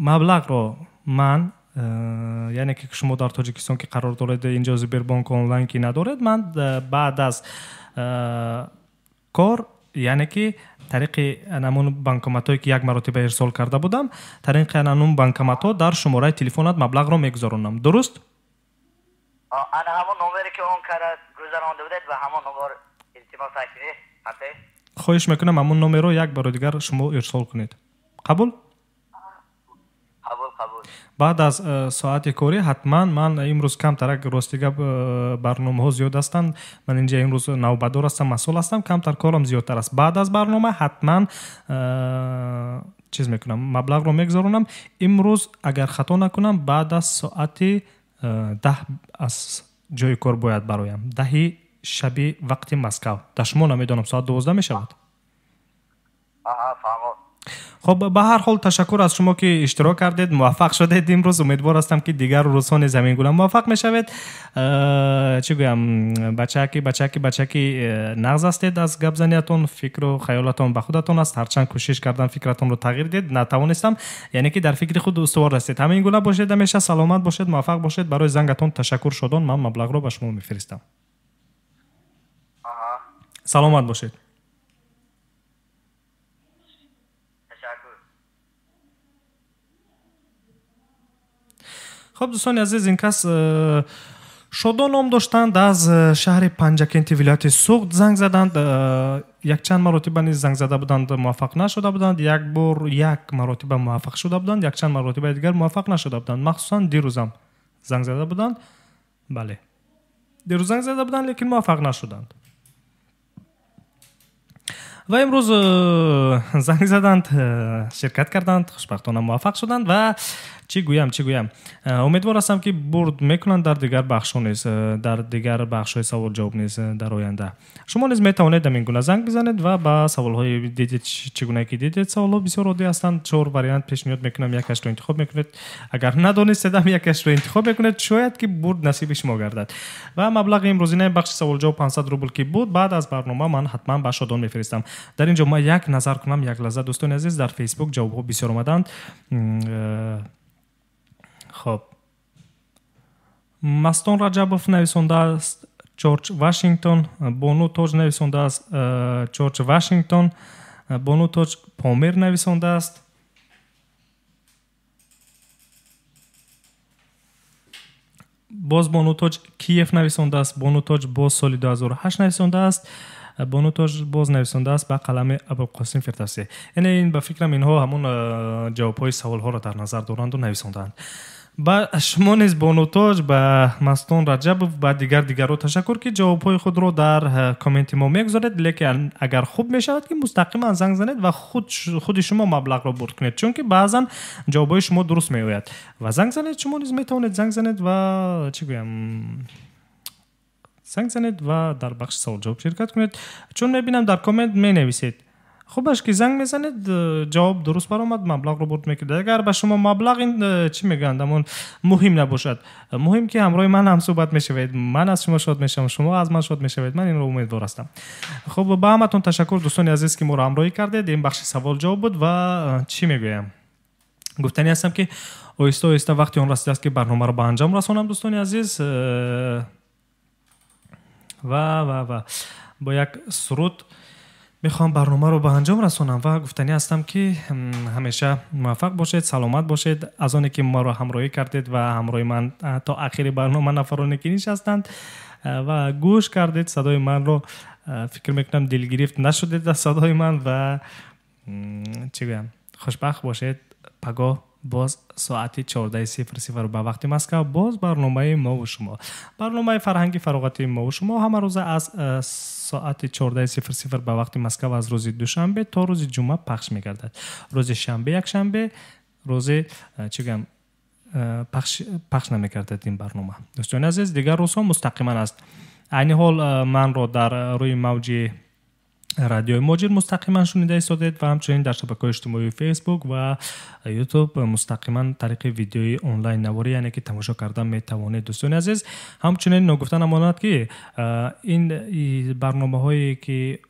маблағро ман, яъне ки шумо дар Тоҷикистон ки қарор доред, инҷо Сбербанк онлайн ки надоред, ман баъд аз кор, яъне ки тариқи анамун банкоматҳое ки як маротиба ирсол карда будам, тариқи анамун банкоматҳо дар шумораи телефонат маблағро мегузаронам. Дуруст? Ана ҳамон номере ки он кара гузаронда будед, ба ҳамон номер илтимос кунед. Хоҳиш мекунам, ҳамон номерро як бори дигар шумо ирсол кунед. Қабул? Қабул, қабул. Баъд аз соати корӣ ҳатман. Ман имрӯз камтарак, рости гап, барномаҳо зиёд ҳастанд. Ман инҷа имрӯз навбатдор ҳастам, масъул ҳастам, камтар корам зиёдтар аст. Баъд аз барнома ҳатман чиз мекунам, маблағро мегузаронам. Имрӯз, агар хато накунам, баъд аз соати 10 аз ҷои кор бояд бароям. 10 шаби вақти Москав. Дар шумо намедонам, соат 12 мешавад. Фаҳмо. Хоб, ба ҳар ҳол, ташаккур аз шумо ки иштирок кардед, муваффақ шудед имрӯз. Умедвор ҳастам, ки дигар рӯзҳо низ ҳамин гуна муваффақ мешавед. Чӣ гӯям, бачаки бачаки бачаки нағз ҳастед. Аз гапзаниятон фикру хаёлатон ба худатон аст. Ҳарчанд кӯшиш кардам фикратонро тағйир диҳед, натавонистам. Яъне ки дар фикри худ устувор ҳастед. Ҳамин гуна бошед ҳамеша, саломат бошед, муваффақ бошед. Барои зангатон ташаккур, Шодон. Ман маблағро ба шумо мефиристам. Саломат бошед. Хоб, дӯстони азиз, ин кас Шодон ном доштанд, аз шаҳри Панҷакенти вилояти Суғд занг заданд. Якчанд маротиба низ занг зада буданд, муваффақ нашуда буданд. Як бор, як маротиба муваффақ шуда буданд, якчанд маротибаи дигар муваффақ нашуда буданд. Махсусан дирӯзам занг зада буданд. Бале, дирӯз занг зада буданд, лекин муваффақ нашуданд. Ва имрӯз занг заданд, ширкат карданд, хушбахтона муваффақ шуданд. Ва чӣ гӯям, чӣ гӯям, умедвор ҳастам, ки бурд мекунанд дар дигар бахшҳо низ, дар дигар бахшҳои савол ҷавоб низ дар оянда. Шумо низ метавонед ҳамин гуна занг бизанед ва ба саволҳои дидед, чӣ гуна ки дидед, саволҳо бисёр оддӣ ҳастанд. Чор вариант пешниҳод мекунам, якашро интихоб мекунед. Агар надонистед ҳам, якашро интихоб мекунед, шояд ки бурд насиби шумо гардад. Ва маблағи имрӯзинаи бахши саволҷавоб 500 рубл ки буд, баъд аз барнома ман ҳатман ба Шодон мефиристам. Дар ин ҷо ман як назар кунам, як лаҳза, дӯстони азиз. Дар Фейсбук ҷавобҳо бисёр омаданд. Хоб, Мастон Раҷабов нависондааст Ҷорҷ Вашингтон, Бону Тоҷ нависондааст Ҷорҷ Вашингтон, Бону Тоҷ Помир нависондааст. Боз Бону Тоҷ Киев нависондааст. Бону Тоҷ боз соли 2008 нависондааст. Бону Тоҷ боз нависондааст ба қалами Абулқосим Фирдавсӣ. Яъне ин, ба фикрам, инҳо ҳамон ҷавобҳои саволҳоро дар назар доранду нависондаанд. Ба шумо низ, Бону Тоҷ, ба Мастон Раҷабов, ба дигар дигарро ташаккур, ки ҷавобҳои худро дар комменти мо мегузоред. Лекин агар хуб мешавад, ки мустақиман занг занед ва худи шумо маблағро бурд кунед, чунки баъзан ҷавобҳои шумо дуруст меояд. Ва занг занед, шумо низ метавонед занг занед ва чӣ гӯям, занг занед ва дар бахши саволҷавоб ширкат кунед. Чун мебинам, дар коммент менависед. Хубаш ки занг мезанед, ҷавоб дуруст баромад, маблағро бурд мекунед. Агар ба шумо маблағ ин, чӣ мегӯянд, ҳамон муҳим набошад, муҳим ки ҳамроҳи ман ҳамсӯҳбат мешавед. Ман аз шумо шод мешавам, шумо аз ман шод мешавед. Ман инро умедвор ҳастам. Хуб, ба ҳаматон ташаккур, дӯстони азиз, ки моро ҳамроҳӣ кардед. Ин бахши савол ҷавоб буд. Ва чӣ мегӯям, гуфтанӣ ҳастам, ки оҳиста оҳиста вақти он расидааст, ки барномаро ба анҷом расонам, дӯстони азиз. Ва бо як суруд мехоҳам барномаро ба анҷом расонам. Ва гуфтанӣ ҳастам, ки ҳамеша муваффақ бошед, саломат бошед. Аз оне ки маро ҳамроҳӣ кардед ва ҳамроҳи ман то ахири барнома нафароне ки нишастанд ва гӯш кардед садои манро, фикр мекунам, дилгирифт нашудед аз садои ман. Ва чӣ гӯям, хушбахт бошед. Пагоҳ боз соати 14:00 ба вақти Москав боз барномаи мову шумо, барномаи фарҳанги фароғатии мову шумо ҳамарӯза аз соати 14:00 ба вақти Москав аз рӯзи душанбе то рӯзи ҷумъа пахш мегардад. Рӯзи шанбе, якшанбе, рӯзи чӣ гӯям, пахш намегардад ин барнома, дӯстони азиз. Дигар рӯзҳо мустақиман аст. Айни ҳол манро дар рӯи мавҷи радиои Моҷир мустақиман шунида истодед ва ҳамчунин дар шабакаҳои иҷтимоии Фейсбук ва Ютуб мустақиман тариқи видеои онлайн наворӣ, яъне ки тамошо карда метавонед, дӯстони азиз. Ҳамчунин ногуфта намонад, ки ин барномаҳое ки,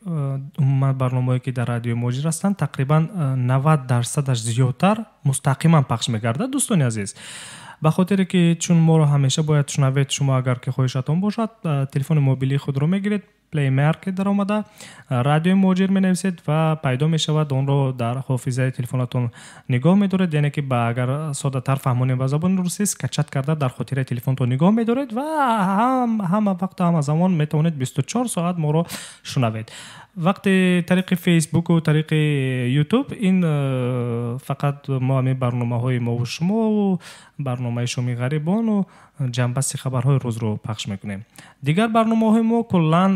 умуман барномаҳое ки дар радиои Моҷир ҳастанд, тақрибан 90%-аш зиёдтар мустақиман пахш мегардад, дӯстони азиз. Ба хотире ки чун моро ҳамеша бояд шунавед, шумо агар ки хоҳишатон бошад, телефони мобилии худро мегиред. Play Market даромада радиои Муҳоҷир менависед ва пайдо мешавад. Онро дар ҳофизаи телефонатон нигоҳ медоред, яъне ки ба агар соддатар фаҳмонем ба забони русӣ, скачать карда дар хотираи телефонтон нигоҳ медоред ва ҳама вақту ҳама замон метавонед 24 соат моро шунавед. Вақте тариқи Фейсбуку тариқи Ютуб ин фақат мо ҳамин барномаҳои мову шумову барномаи шоми ғарибону ҷамъбасти хабарҳои рӯзро пахш мекунем. Дигар барномаҳои мо куллан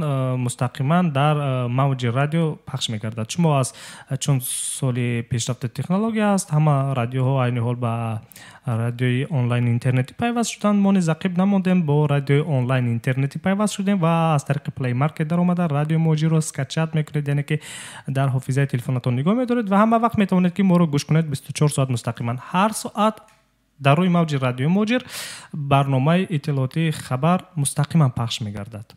мустақиман дар мавҷи радио пахш мегардад. Шумо аз чун соли пешрафти технология аст, ҳама радиоҳо айни ҳол ба радиои онлайн интернетӣ пайваст шуданд. Мо низ ақиб намондем, бо радиои онлайн интернетӣ пайваст шудем ва аз тариқи Play Market даромада радиои Муҳоҷирро скачать мекунед, яъне ки дар ҳофизаи телефонатон нигоҳ медоред ва ҳама вақт метавонед ки моро гӯш кунед 24 соат мустақиман. Ҳар соат дар рӯи мавҷи радиои Муҳоҷир барномаи иттилоотии хабар мустақиман пахш мегардад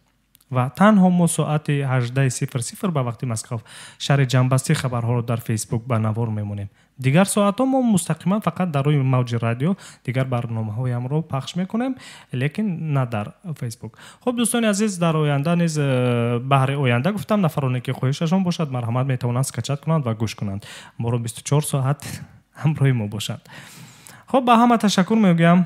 ва танҳо мо соати 18:00 ба вақти Москва шаҳри ҷамъбастии хабарҳоро дар Фейсбук ба навор мемонем. Дигар соатҳо мо мустақиман фақат дар рӯи мавҷи радио дигар барномаҳоямро пахш мекунем, лекин на дар Фейсбук. Хуб, дӯстони азиз, дар оянда низ баҳри оянда гуфтам, нафароне ки хоҳишашон бошад, марҳамат метавонанд скачать кунанд ва гӯш кунанд. Моро 24 соат ҳамроҳи мо бошанд. Хуб, ба ҳама ташаккур мегӯям.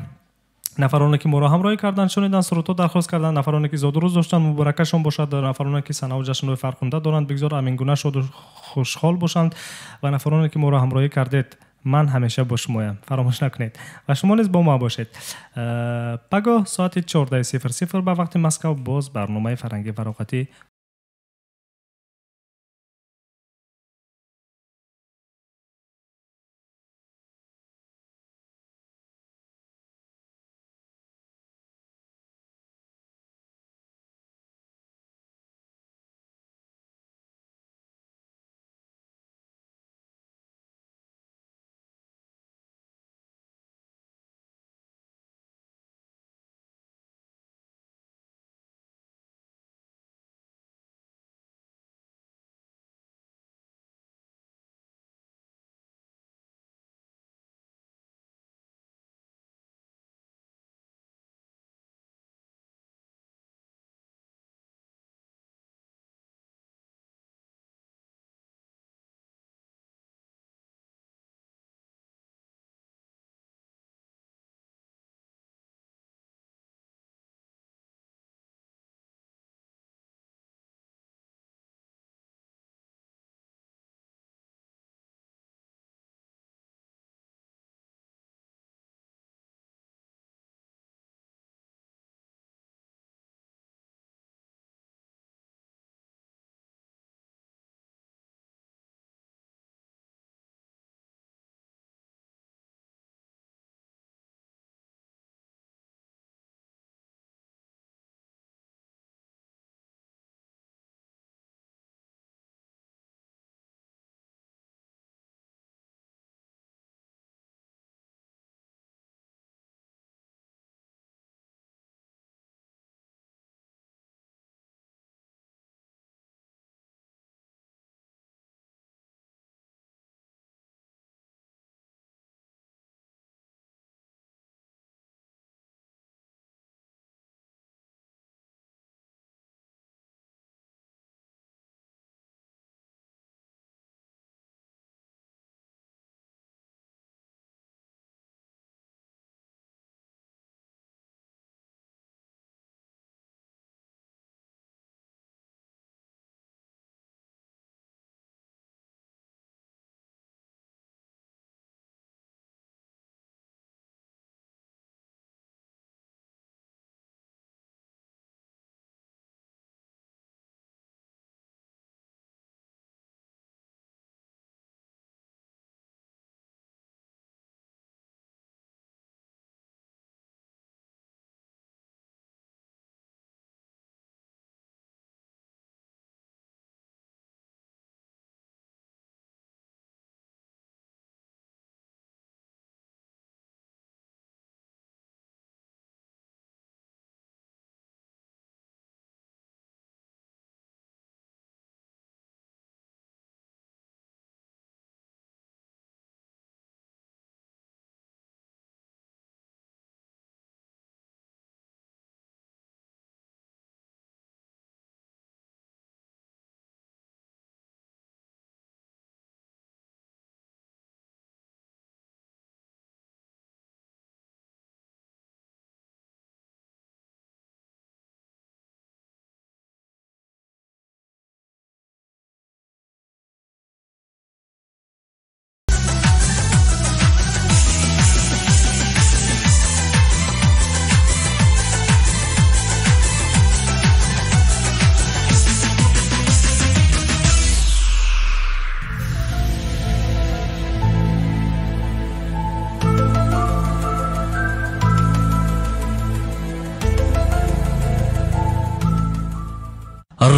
Нафароне ки моро ҳамроҳӣ карданд, шуниданд, сурудҳо дархост карданд, нафароне ки зодрӯз доштанд, муборакашон бошад, нафароне ки санаву ҷашнҳои фархунда доранд, бигзор амингуна шоду хушҳол бошанд ва нафароне ки моро ҳамроҳӣ кардед, ман ҳамеша бо шумоям, фаромӯш накунед ва шумо низ бо ма бошед. Пагоҳ соати 14:00 ба вақти Москва боз барномаи фарҳангӣ фароғатӣ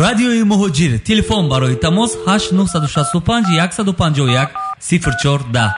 Радиои Муҳоҷир. Телефон барои тамос 8 965 151 04 10.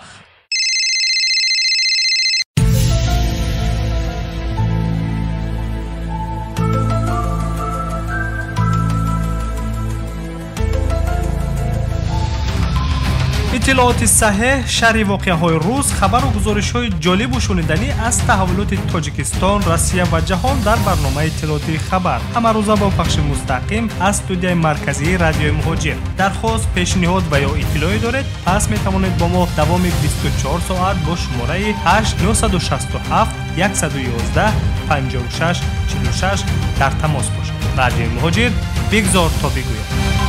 Иттилооти саҳеҳ, шарҳи воқеаҳои рӯз, хабару гузоришҳои ҷолибу шуниданӣ аз таҳаввулоти Тоҷикистон, Россия ва ҷаҳон дар барномаи иттилоотии «Хабар» ҳамарӯза бо пахши мустақим аз студияи марказии Радиои Муҳоҷир. Дархост, пешниҳод ва ё иттилоъе доред, пас метавонед бо мо давоми 24 соат бо шумораи 8 967 111 56 46 дар тамос бошед. Радиои Муҳоҷир, бигзор то бигӯяд.